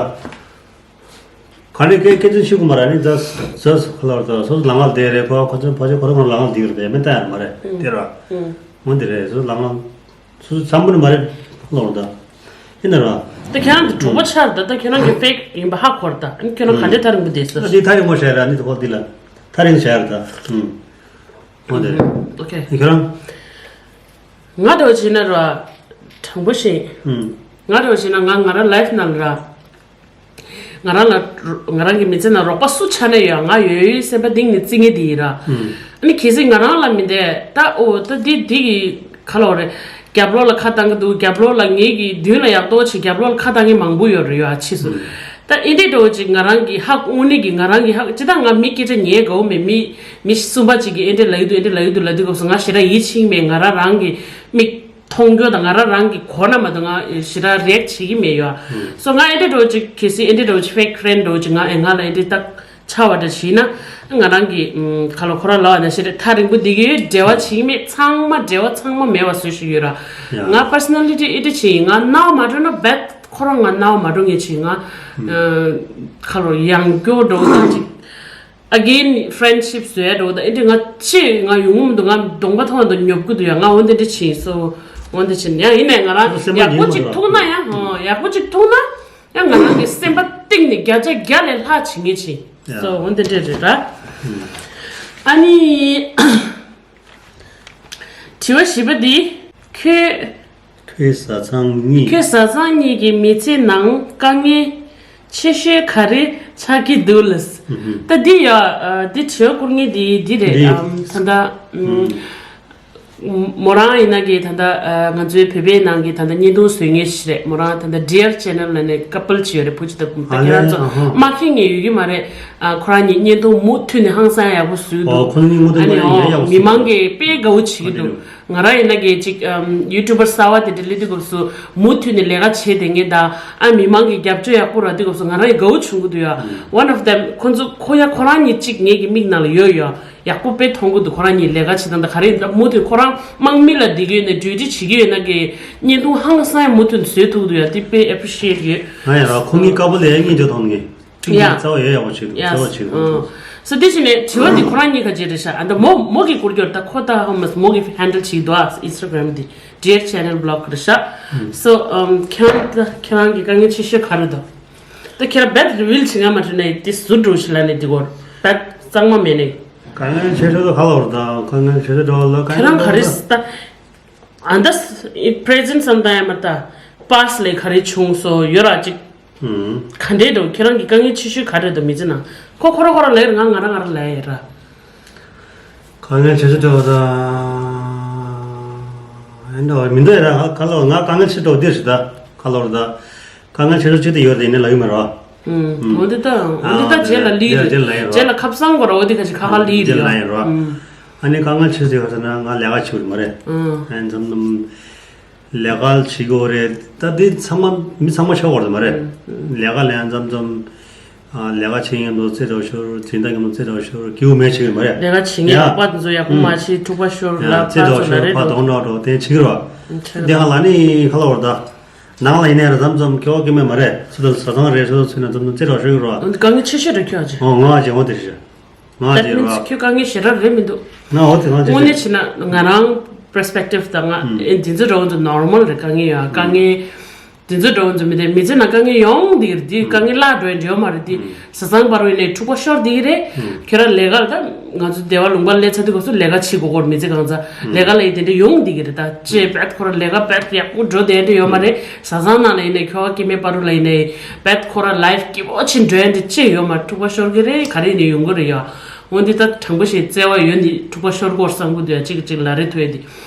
ག་ནས་སྐད་སྐད་ཆ་ཤེས་གི་མ་རེད། ནི་ཛ་ཛ་ཁ་ལ་བར་ད་སོ་སོ་ལ་ང་བསྡད་རེད། ཁོ་ཁོ་ཚོ་ཕ་ཆོས་ཁོ་རང་ཁོ་རང་ལ་ང་བསྡད་རེད། ཡ་མེད་ད་ཡ་མ་རེད་དེ་ར། འོ་འདི་རེད། སོ་སོ་ལ་ང་། སོ་སོ་འཚམ་པོ་ནི་མ་རེད་ལོར་ད། ཡིན་ན་ར། ད་ཁྱེད་རང་གི་གྲོགས་པོ་ཆགས་ད། ད་ཁྱེད་རང་གི་ཕེག་ཡིན་པ་ཧ་གོ་ར་ད། ཨ་ནི་ཁྱེད་རང་ག་འདྲས་ཐག་རིང་པོ་བསྡད་ཟེར། ཨ་འདི་ཐག་རིང་པོ་བྱས་ར། ནི་ད་ཁོ་འདི་ལ་ཐག་རིང་བྱས་ར་ད། ཨུམ། འོ་དེ་རེད། ཨོ་ཁེ། ཁྱེད་རང་། ང་འདྲ་བོ་བྱས་ན་ར། དྲང་པོ་བཤད། ཨུམ། ང་འདྲ་བོ་བྱས་ན་ང་ང་རང་ལའིཕ་ནང་ར། ང་རང་ལ་ང་རང་གི་མི་ཚེ་ནང་རོགས་པ་སུ་ཆགས་ན་ཡང་ང་ཡོད་ཡོད་སེམས་པ་གཏིང་ནས་བརྩི་མཁན་དེ་ཡིན་ར། ཨ་ནི་གལ་སྲིད་ང་རང་ལ་མི་འདས་ད་ཨོ་ད་འདི་འདི་གི་ ག་ལོ་རེད། རྒྱབ་ལོགས་ལ་ཁ་བཏང་གི་འདུག་རྒྱབ་ལོགས་ལ་ངེད་ཀྱི་མདུན་ལ་ཡག་ཏོ་ཆེ་རྒྱབ་ལོགས་ལ་ཁ་བཏང་མཁན་མང་པོ་ཡོད་རེད་ཡོད་ཨ་ཕྱིས་སུ། ད་ཨེ་འདྲས་འགྲོ་ཅིག་ང་རང་གི་ཧག་དངོས་གནས་ཀྱི་ང་རང་གི་ཧག་ཅི་ད་ང་མི་སྐད་ཆ་ཉན་དགའ་བོ་མེད། མི་མི་གསུམ་པ་ཅིག་གིས་ཨེ་འདྲས་ལབ་ཀྱི་འདུག་ཨེ་འདྲས་ལབ་ཀྱི་འདུག་ལབ་དུས་སྐབས་སུ་ང་ཞེ་དྲག་ཡིད་ཆེས་མེད། ང་རང་རང་གི་མིག་མཐོང་རྒྱུ་དང་ང་རང་རང་གི་གོ་ན་མ་གཏོགས་ང་ཞེ་དྲག་རེག་བྱེད་ཀྱི་མེད་ཡོད་ཨ། སོ་ང་ཨེ་འདྲས་འགྲོ་ཅིག་གལ་སྲིད་ཨེ་འདྲས་འགྲོ་ཅིག་fake friend་འགྲོ་ཅིག་ང་ཨེ་ང་ལ་ཨེ་འདྲས་ད། ཆགས་པ་འདྲ་ཞིག་ན། ང་རང་གི་ཁ་ལོ་ཁོ་རང་ལབ་པ་ནང་བཞིན་རེད། ཐག་རིང་པོ་འདི་གི་འབྲེལ་བ་བྱེད་ཀྱི་མེད། ཚང་མ་འབྲེལ་བ་ཚང་མ་མེད་པ་བཟོ་ཞིག་ཡོད་ར། ཡ། ང་personality་ཨེ་འདྲ་ཞིག་ཡིན། ང་རྣ་བ་མ་འགྲོ་ན་bad་ཁོ་རང་ང་རྣ་བ་མ་འགྲོ་མཁན་ཞིག་ང་ཁ་ལོ་ཡང་སྐྱོ་འགྲོ་ད་ཅིག again friendship་བཟོས་འགྲོ་ད་ཨེ་འདྲ་ང་ཆེ་ང་ཡོང་མི་འདུག་ང་གདོང་པ་མཐོང་བ་དང་ཉོབ་ཀྱི་འདུག་ཡ། ང་འོ་འདི་འདྲ་ཞིག་སོ་འོ་འདི་ཞིག་ཡང་ཡིན་ནའི་ང་རང་ཡག་པོ་ཅིག་ཐུག་ན་ཡང་ཡག་པོ་ཅིག་ཐུག་ན་ཡང་ང་རང་གི་སེམས་པ་གཏིང་ནས་བརྒྱ་ཆ་བརྒྱ་ལས་ལྷག་བྱེད་མཁན་ཞིག་ཡ། སོ་འོ་འདི་འདྲས་རེད་ར། ཨ་ནི། དྲི་བ་བཞི་པ་འདི། ཁྱོད། ཁྱོད་བཟའ་ཚང་གཉིས། ཁྱོད་བཟའ་ཚང་གཉིས་ཀྱི་མི་ཚེའི་ནང་དཀའ་ངལ་ཆེ་ཤོས་ག་རེ་ཆགས་ཀྱི་འདུག་ལགས། ད་འདི་ཡ། འདི་དྲི་བ་བསྐུར་མཁན་འདི་འདི་རེད། འདི། ཨམ་ད་ལྟ། ཨམ། མོ་རང་ཡིན་ན་གི་ད་ལྟ་ང་ཚོའི་བོད་པའི་ནང་གི་ད་ལྟ་བརྙན་ཐུང་བཟོ་མཁན་ཞིག་རེད། མོ་རང་ད་ལྟ་Dear Channel་ལ་ནས་ཀ་པལ་ཅིག་ཡོད་རེད། བུ་ཅིག་དང་ད་ཁྱེད་རང་ཚོ་མ་མཁྱེན་མཁན་ཡོད་ཀྱི་མ་རེད། ཁོ་རང་གཉིས་བརྙན་ཐུང་མུ་མཐུད་ནས་ཧང་སང་ཡག་པོ་བཟོས་འདུག་ཨ་ནི་ཨོ་མི་མང་གིས་དཔེ་དགའ་བོ་བྱེད་ཀྱི་འདུག་ང་རང་ཡིན་ན་གི་ཅིག་ཨམ་YouTuber་གསར་བ་དེ་འདྲ་སླེབས་དུས་སྐབས་སུ་མུ་མཐུད་ནས་ལས་ཀ་བྱེད་བསྡད་མཁན་དང་ཨ་མི་མང་གི་རྒྱབ་སྐྱོར་ཡག་པོ་རག་དུས་སྐབས་སུ་ང་རང་ཡི་དགའ་བོ་བྱུང་གི་འདུག་ཡ། One of them་ཁོ་ཚོ་ཁོ་ཡ་ཁོ་རང་གཉིས་ཅིག་ངེད་ཀྱི་མིག་ནང་ལ་ཡོད་ཡོད། ཡག་པོ་དཔེ་མཐོང་གི་འདུག་ཁོ་རང་གཉིས་ལས་ཀ་བྱེད་སྟངས་དང་ག་རེ་ཡིན་ད་མུ་མཐུད་ཁོ་རང་དམག་མི་ལ་བསྡད་ཀྱི་ཡོད་ན་duty་བྱེད་ཀྱི་ཡོད་ན་གི་བརྙན་ཐུང་ཧང་སང་མུ་མཐུད་བཟོས་ཐུབ་འདུག་ཡ། དེ་དཔེ་appreciate་ཡོད། ང་ཡ་ར་ཁོ་གཉིས་ཀ་པོ་ལས་ཡ་གཉིས་དེ་དང་ངས་ཐུགས་ཡ། རྩ་བ་ཡ་ཡག་པོ་བྱེད་འདུག་ཡ། རྩ་བ་བྱེད་འདུག་ཨང་། སོ་དེ་བཞིན་ནས་དྲི་བ་འདི་ཁོ་རང་གཉིས་ཀ་བྱེད་རེད་ཤག་ཨ་ད་མོ་མོ་གི་སྐོར་གྱོར་ད་ཁོ་ད་ཧ་མ་མོ་གི་handle་བྱེད་འདུག་ཨ་Instagram་འདི་Dear Channel Blog་རེད་ཤག་སོ་ཨམ་ཁྱེད་རང་ད་ཁྱེད་རང་གི་དཀའ་ངལ་ཆེ་ཤོས་ག་རེ་འདུག་ད་ཁྱེད་རང་རྦད་reveal་བྱེད་ང་མ་ཁྲིད་ན་ཡི་དེ་ཟུར་འགྲོ་ཞིག་ལ་ནས་འདི་གོ་རྦད་གཙང་མ་མེད་ནས། དཀའ་ངལ་ཆེ་ཤོས་ད་ག་ལ་བར་དང་དཀའ་ངལ་ཆེ་ཤོས་འགྲོ་ལ་དཀའ་ཁྱེད་རང་ག་རེ་ངལ་ད་ཨ་ད་present་བསམ་ད་ཡ་མ་ད་past་ལས་ག་རེ་བྱུང་སོ་ཡོད་ར་ཅིག་ཧུམ། ག་འདྲས་འགྲོ་ཁྱེད་རང་གི་དཀའ་ངལ་ཆེ་ཤོས་ག་རེ་འདུག་མི་ཚེ་ནང་ཁོ་ཁོ་ར་ཁོ་ར་ལས་ར་ང་ང་ར་ང་ར་ལས་ཡ་ར། དཀའ་ངལ་ཆེ་ཤོས་འགྲོ་ད་ཨེ་འགྲོ་མི་འདུག་ཡ་ར་ང་ག་ལ་ང་དཀའ་ངལ་ཆེ་འགྲོ་འདིར་ཞིག་ད་ག་ལ་བར་ད། དཀའ་ངལ་ཆེ་ཤོས་གཅིག་དེ་ཡོད་དེ་ཡིན་ནའི་ལབ་ཡོད་མ་རེད་བ། ཨུམ། འོ་འདི་ད་འོ་འདི་ད་རྗེས་ལ་ལི་རེད། རྗེས་ལ་ཡོད་རེད་བ། རྗེས་ལ་ཁབ་སང་གོ་ར་འོ་འདི་ཁ་ཅིག་ཁ་ཁ་ལི་རེད། རྗེས་ལ་ཡོད་རེད་བ། ཨུམ། ཨ་ནི་དཀའ་ངལ་ཆེ་ཤོས་ག་ཟེར་ན་ང་ལས་ཀ་བྱེད་ཀྱི་མ་རེད། ཨུམ། ཨ་ནི་མཚམས་མཚམས་ལས་ཀ་བྱེད་དགོས་རེད། ད་འདི་ཚང་མ་མི་ཚང་མ་ཆགས་ཡོད་རེད་མ་རེད། ལས་ཀ་ལས་མཚམས་མཚམས་ལས་ཀ་བྱེད་མཁན་ཚོ་རྩེད་གྲོགས་ཤོར། འཛིན་བདག་མཁན་ཚོ་རྩེད་གྲོགས་ཤོར། སྐྱིད་པོ་མེད་བྱེད་ཀྱི་མ་རེད། ལས་ཀ་བྱེད་མཁན་ཡ། པ་དེ་ཚོ་ཡག་པོ་མ་བྱེད། འཁྲུག་པ་ཤོར་ལ་པ་ཚོ་ལ་རེད་འགྲོ། ཚེ་དྲག་ཤོར་ཕ་དོང་ནག་འགྲོ་དེ་བྱེད་ཀྱི་རོགས། ཆེ་དེ་ཧ་ལ་ནི་ཁ་ལོ་བར་ད། ནང་ལ་ཡིན་ནའི་ར་མཚམས་མཚམས་སྐྱོ་བ་སྐྱེ་མེད་མ་རེད། སུ་དང་བཟའ་ཚང་རེད། སུ་དང་ཚུལ་ན་མཚམས་མཚམས་རྩེ་རོགས་ཤོར་གྱི་རོགས། འདི་དཀའ་ངལ་ཆེ་ཤོས་རེད་ཁྱོད་ཀྱི། ཨོ་ང་ཅི་འོ་དེ་ཤོད། ང་ཅི་རོགས། ཁྱོད་དཀའ་ངལ་ཞེ་དྲག་རེད་མི་འདུག་ང་འོ་དེ་ང་ཅི་དངོས་གནས་བྱས་ན་ང་རང་perspective་དང་ང་ཨེ་འདི་ཚོ་འདྲ་བོ་ཚོ་normal་རེད། དཀའ་ངལ་ཡོད་དཀའ་ངལ། དེ་ཚོ་འདྲ་བོ་ཚོ་མི་དེ་མི་ཚེ་ནང་དཀའ་ངལ་ཡོང་བསྡད་ཀྱི་རེད། དེ་དཀའ་ངལ་བརླག་འགྲོ་ཡ་འདྲ་ཡོད་མ་རེད། དེ་བཟའ་ཚང་བར་བའི་ནས་འཁྲུག་པ་ཤོར་བསྡད་ཀྱི་རེད། ཁྱོད་རང་ལས་ཀ་ལ་ད་ང་ཚོ་སྡེ་བ་ལུང་པ་སླེབས་ཚར་དུས་སྐབས་སུ་ལས་ཀ་བྱེད་དགོས་སྐོར་མི་ཚེ་གང་ཚ་ལས་ཀ་ལ་ཡི་དེ་འདྲ་ཡོང་བསྡད་ཀྱི་རེད། ད་ཅེས་བད་ཁོ་ར་ལས་ཀ་བད་ཡག་པོ་འགྲོ་བསྡད་འདྲ་ཡོད་མ་རེད། བཟའ་ཚང་ནང་ལ་ཡིན་ནའི་ཁྱོ་ག་སྐྱེ་དམན་བར་དུ་ལ་ཡིན་ནའི་བད་ཁོ་ར་life་སྐྱིད་པོ་ཅིག་འགྲོ་ཡ་འདྲ་ཅེས་ཡོད་མ་རེད། འཁྲུག་པ་ཤོར་གྱི་རེད། ག་རེ་ཡིན་ནའི་ཡོང་གི་རེད་ཡ། འོན་ཏེ་ད་དྲང་པོ་ཞིག་བརྩེ་བ་ཡོད་ནི་འཁྲུག་པ་ཤོར་སྐོར་བསམ་གི་འདུག་ཡ། གཅིག་གིས་གཅིག་ལ་རེ་ཐུག་ཡ་འདི།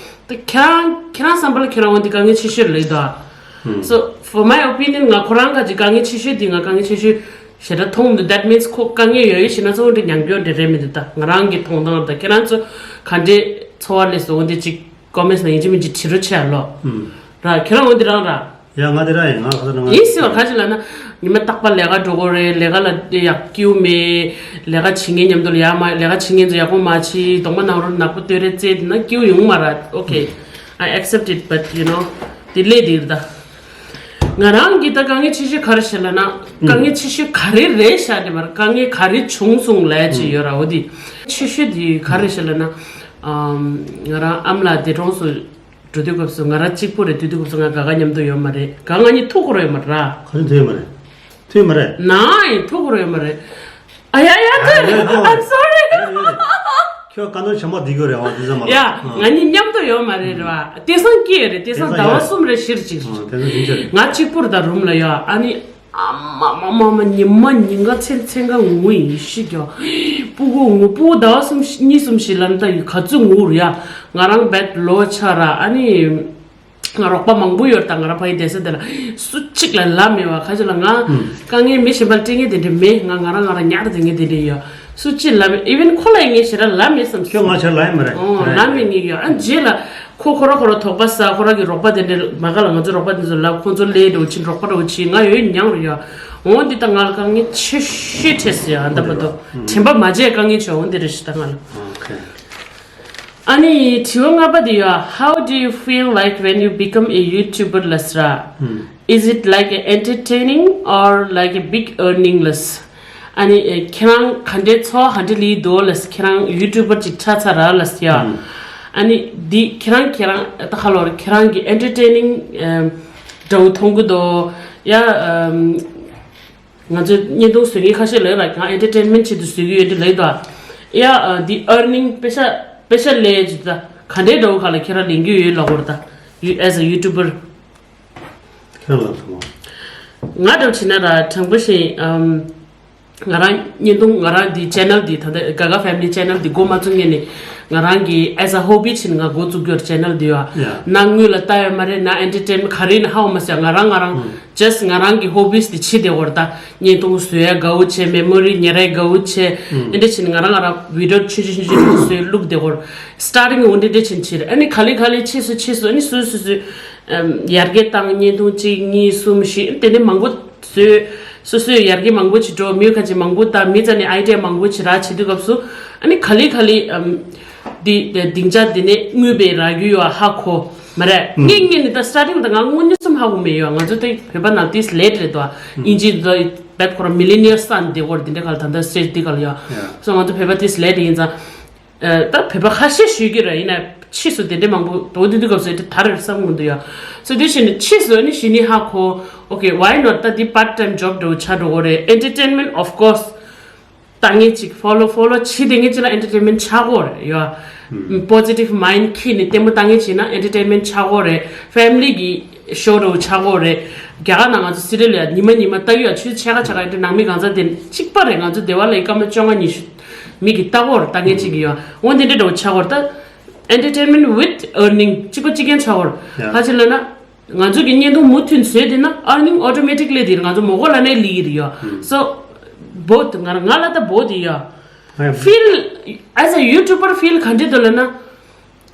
ད་ཁྱེད་རང་ཁྱེད་རང་བསམ་པ་ལ་ཁྱེད་རང་འོན་ཏེ་དཀའ་ངལ་ཆེ་ཤོས་ལབ་ཀྱི་འདུག་ཨ། So for my opinion ང་ཁོ་རང་ག་ཅིག་དཀའ་ངལ་ཆེ་ཤོས་འདི་ང་དཀའ་ངལ་ཆེ་ཤོས་ཞེ་དྲག་མཐོང་མི་འདུག That means ཁོ་དཀའ་ངལ་ཡོད་ཡོད་ཞེ་ན་ཚོ་འདྲ་མྱང་སྐྱོ་འདྲ་རེད་མི་འདུག་ད་ང་རང་གི་མཐོང་སྟངས་ད་ཁྱེད་རང་ཚོ་ག་འདྲས་ཚོར་བ་སླེབས་སོང་འོན་ཏེ་ཅིག་comments་ནང་ཡིན་གཅིག་མིན་གཅིག་བྲིས་རོགས་བྱས་ཨ་ལོ། ར་ཁྱེད་རང་འོན་ཏེ་རང་ར། ཡ་ང་དེ་ར་ཡིན། ང་ཁ་ས་ང་ཡིན་ཟེར་བ་ག་ཅི་ལབ་ན། ཉི་མ་རྟག་པར་ལས་ཀ་འགྲོ་དགོས་རེད། ལས་ཀ་ལ་ཡག་སྐྱིད་པོ་མེད། ལས་ཀ་བྱེད་མཁན་མཉམ་དུ་ལ་ཡག་མ་ལས་ཀ་བྱེད་མཁན་ཚོ་ཡག་པོ་མ་བྱེད། གདོང་པ་ནག་རོ་ནག་པོ་སྟོད་རེ་རྩེ་དེ་ན་སྐྱིད་པོ་ཡོང་མ་རེད། Okay, I accept it, but you know དེ་ལས་དེ་རེད་ད། ང་རང་གི་ད་དཀའ་ངལ་ཆེ་ཤོས་ག་རེ་ཤེས་ལབ་ན། དཀའ་ངལ་ཆེ་ཤོས་ག་རེ་རེད་ཤག་དེ་མ་རེད། དཀའ་ངལ་ག་རེ་བྱུང་སོང་ལབ་ཅིག་ཡོད་ར། འོ་དེ་ཆེ་ཤོས་དེ་ག་རེ་ཤེས་ལབ་ན། ཨམ། ང་རང་ཨ་མ་ལགས་འདས་གྲོངས་སུ། འགྲོ་དུས་སྐབས་སུ་ང་རང་གཅིག་པུ་རེད། དུས་དུས་སྐབས་སུ་ང་ག་ག་མཉམ་དུ་ཡོད་མ་རེད། ག་ང་གཉིས་ཐུག་གི་རེད་མ་རེད། ག་རེ་ཐུག་ཡོད་མ་རེད། ཐུག་ཡོད་མ་རེད། ནའི་ཐུག་གི་རེད་མ་རེད། ཨ་ཡ་ཡ་ཐུག་ཡོད། I'm sorry། ཁྱོད་ཀ་ནོ་ཆེན་པོ་འདི་གོ་རེད་བ། འདི་ཙམ་མ་ཡ་ང་གཉིས་མཉམ་དུ་ཡོད་མ་རེད་རེད་བ། དེང་སང་སྐྱིད་རེད། དེང་སང་ཟླ་བ་གསུམ་རེ་བཞི་རེ་གཅིག་རེད། དེང་སང་ཡོད་རེད། ང་གཅིག་པུ་རེད་ད་རུམ་ལ་ཡོད། ཨ་ནི། ཨ་མ་མ་མ་མ་ཉི་མ་ཉིན་ག་མཚན་མཚན་ག་ངུ་ཡིན་ཤི་རྒྱོ། སྤུ་གུ་ངུ་སྤུ་གུ་ཟླ་བ་གསུམ་གཉིས་གསུམ་ཞིག་ལ་ད་ཡི་ག་ཚོད་ངུ་རུ་ཡ། ང་རང་བེད་ལོ་ཆ་ར་ཨ་ནི། ང་རོགས་པ་མང་པོ་ཡོད་ད་ང་རང་ཕ་ཡི་བསྡད་ས་དེ་ལ་སུ་གཅིག་ལ་ལབ་མེད་བ། ཁ་ཅིག་ལ་ང་དཀའ་ངལ་མི་གཞན་པ་ལ་སྤྲད་མཁན་དེ་འདྲ་མེད། ང་ང་རང་ང་རང་ཉར་དེ་ངས་དེ་འདྲ་ཡོད། སུ་གཅིག་ལབ་མེད། ཨི་ཝན་ཁོ་ལ་ངས་ཞེ་དྲག་ལབ་མེད་བསམ་ཁྱོད་ང་ཆ་ལབ་ཡ་མ་རེད། ཨོ་ལབ་མེད་ངས་ཡོད། ཨ་རྗེས་ལ་ཁོ་ཁོ་ར་ཁོ་ར་དོགས་པ་ཟ། ཁོ་ར་གི་རོགས་པ་དེ་འདྲ་མ་ག་ལ་ང་ཚོ་རོགས་པ་དེ་ཚོ་ལབ། ཁོ་ཚོ་ལས་འགྲོ་ཕྱིན་རོགས་པ་འགྲོ་ཕྱིན་ང་ཡོད་མྱངས་རུ་ཡོད། འོ་འདི་ད་ང་ལ་དཀའ་ངལ་ཆེ་ཤོས་འཕྲད་སོང་ཡ། ཨ་ད་བར་དུ་དྲན་པ་མ་བརྗེད་དཀའ་ངལ་ཆེ་བ་འོ་འདི་རེད་ཤི་ད་ང་ལ། ཨ་ནི་དྲི་བ་ལྔ་པ་དེ་ཡོད། How do you feel like when you become a YouTuber ལ་ཟེར། Is it like entertaining or like a big earning ལ་ཟེར། ཨ་ནི་ཁྱེད་རང་ག་འདྲའི་འཚོ་བ་ག་འདྲ་ལི་འདུག་ལ་ཟེར། ཁྱེད་རང་ཡུ་ཊུབ་པར་ཅིག་ཆགས་ཚར་ར་ལ་ཟེར་ཡ། ཨ་ནི་འདི་ཁྱེད་རང་ཁྱེད་རང་ད་ཁ་ལོར་ཁྱེད་རང་གི་ཨེན་ཊར་ཊེན་ནིང་འདྲ་བོ་མཐོང་གི་འདུག་ཡ། ང་ཚོས་བརྙན་ཐུང་བཟོ་མཁན་ཁ་ཤས་ལ་ཡོད་ར། ང་ཨེན་ཊར་ཊེན་མེན་ཊི་ཆེད་དུ་བཟོ་གི་ཡོད་དེ་ལ་ཡོད་དོ། ཡ་འདི་ཨར་ནིང་པེ་ཤ་པེ་ཤ་ལས་ཅི་ད་ག་འདྲའི་འདྲ་བོ་ག་ལ་ཁྱེད་རང་ལེན་གི་ཡོད་ལ་གོ་ར་ད། You as a YouTuber ཁྱེད་རང་ལ་ཐུག་ང་འདྲ་བོ་བྱས་ན་ར་དྲང་པོ་བཤད་ང་རང་བརྙན་ཐུང་ང་རང་འདི་ཆེ་ནལ་འདི་ད་ལྟ་Gaga Family ཆེ་ནལ་འདི་འགོ་མ་བཙུགས་སྔོན་ནས་ང་རང་གི་as a hobby ཆེད་ང་འགོ་བཙུགས་རྒྱུར་ཆེ་ནལ་འདི་ཡོད། ཡ། ན་དངུལ་ལ་ལྟ་ཡོད་མ་རེད། ན་ཨེན་ཊར་ཊེན་མེན་ཊི་ག་རེ་ཡིན་ཧ་གོ་མ་སོང་། ང་རང་ང་རང་ཇ་སི་ང་རང་གི་ཧོ་བི་སི་འདི་བྱེད་བསྡད་ཡོད་རེད་ད། བརྙན་ཐུང་བཟོ་ཡ་དགའ་བོ་བྱེད། མེ་མོ་རི་ཉར་ཡ་དགའ་བོ་བྱེད། ཨེ་འདྲ་བྱས་ནས་ང་རང་ང་རང་བི་ཌི་ཡོ་ཆུང་ཆུང་ཆུང་ཆུང་བཟོས་བླུགས་བསྡད་ཡོད་རེད། སི་ཊར་ཊིང་འོ་འདྲ་འདྲ་བྱས་བྱས་རེད། ཨ་ནི་ག་ལེ་ག་ལེ་ཕྱིས་སུ་ཕྱིས་སུ་ཨ་ནི་སོ་སོ་སོ་ཡར་རྒྱས་བཏང་། བརྙན་ཐུང་གཅིག་གཉིས་གསུམ་བཞི་དེ་འདྲ་མང་པོ་བཟོས། སོ་སོས་ཡར་རྒྱས་མང་པོ་བྱེད་འགྲོ། མི་ཁ་ཅིག་མང་པོ་ད་མི་རྩ་ནས་ཨའི་ཌི་ཡ་མང་པོ་བྱེད་ར་བྱེད་དུས་སྐབས་སུ་ཨ་ནི་ག་ལེ་ག་ལེ་འདི་སྡིངས་ཆ་འདི་ནས་དངུལ་བས་རག་རྒྱུ་ཡོད་ཧ་གོ་མ་རེད། ངས་ངས་ནི་ད་སི་ཊར་ཊིང་ད་ང་དངོས་གནས་སུ་ཧ་གོ་མེད་ཡོད། ང་ཚོ་ད་བོད་པ་ནང་ཏིས་ལེ་ཊི་རེད་དོ། ཨིན་ཇི་ད་བེད་ཁོ་ར་མི་ལི་ནི་ཡར་སི་ད་འདི་གོ་ར་འདི་འདྲ་ག་ལ་ད་ད་སི་ཊེ་ཇི་འདི་ག་ལ་ཡོད། སོ་ང་ཚོ་བོད་པ་ཏིས་ལེ་ཊི་ཡིན་ཙང་། ད་བོད་པ་ཁ་ཤས་ཞུས་ཀྱི་རེད། ཡིན་ན་ཕྱིས་སུ་དེ་འདྲ་མང་པོ་འགྲོ་དུས་དུས་སྐབས་སུ་དེ་དར་བསམ་གྱི་མི་འདུག་ཡ། སོ་དེ་བཞིན་ཕྱིས་སུ་ནི་གཞི་ནས་ཧ་གོ། Okay, why not? ད་འདི་པར་ཊི་ཊེམ་ཇོབ་འདྲ་བོ་ཆགས་འགྲོ་གི་རེད། ཨེན་ཊར་ཊེན་མེན་ཊི་of course ལྟ་མཁན་ཅིག་ཕོ་ལོ་ཕོ་ལོ་བྱེད་བསྡད་མཁན་ཅིག་ལ་ཨེན་ཊར་ཊེན་མེན་ཊི་ཆགས་ཀྱི་ཡོད་རེད་ཡ། པོ་ཟི་ཊིབ་མའིན་ཌི་འཁྱེར་ནས་ལྟད་མོ་ལྟ་མཁན་ཅིག་ཡིན་ན་ཨེན་ཊར་ཊེན་མེན་ཊི་ཆགས་ཀྱི་རེད། ཕེ་མི་ལི་གི་ཤོ་འདྲ་བོ་ཆགས་ཀྱི་རེད། རྒྱ་གར་ནང་ང་ཚོ་སི་རི་ཡལ་ལ་ཉི་མ་ཉི་མ་ལྟ་གི་ཡ། ཆུ་ཚོད་ཕྱེད་ཀ་ཕྱེད་ཀ་ཨེ་འདྲ་ནང་མི་གང་ཚ་དེ་གཅིག་པ་རེད། ང་ཚོ་སྡེ་བ་ལ་སྐར་མ་བཅོ་ལྔ་ཉི་ཤུ་མི་གིས་ལྟ་གི་ཡོད་རེད། ལྟ་མཁན་ཅིག་གིས་ཡ། འོ་འདི་འདྲ་འདྲ་བོ་ཆགས་ཀྱི་ཡོད་རེད། ད་ཨེན་ཊར་ཊེན་མེན་ཊི་ཝི་ཐི་ཨར་ནིང་གཅིག་པ་གཅིག་རྐྱང་ཆགས་ཀྱི་ཡོད་རེད། ཡ། ག་ཅི་ལབ་ན། ང་ཚོ་གི་བརྙན་ཐུང་མུ་མཐུད་བཟོས་བསྡད་ན་ཨར་ནིང་ཨོ་ཊོ་མེ་ཊིག་ལི་དེ་རང་ཚོ་མོ་གོ་ལ་ནས་ལི་གི་རེད་ཡ། སོ་བོ་ང་ང་ལ་ད་བོ་དེ་ཡ། ཧེ། ཕིལ་ཨེ་ཛ་ཡུ་ཊུབ་པར་ཕིལ་ག་འདྲ་འདུག་ལབ་ན།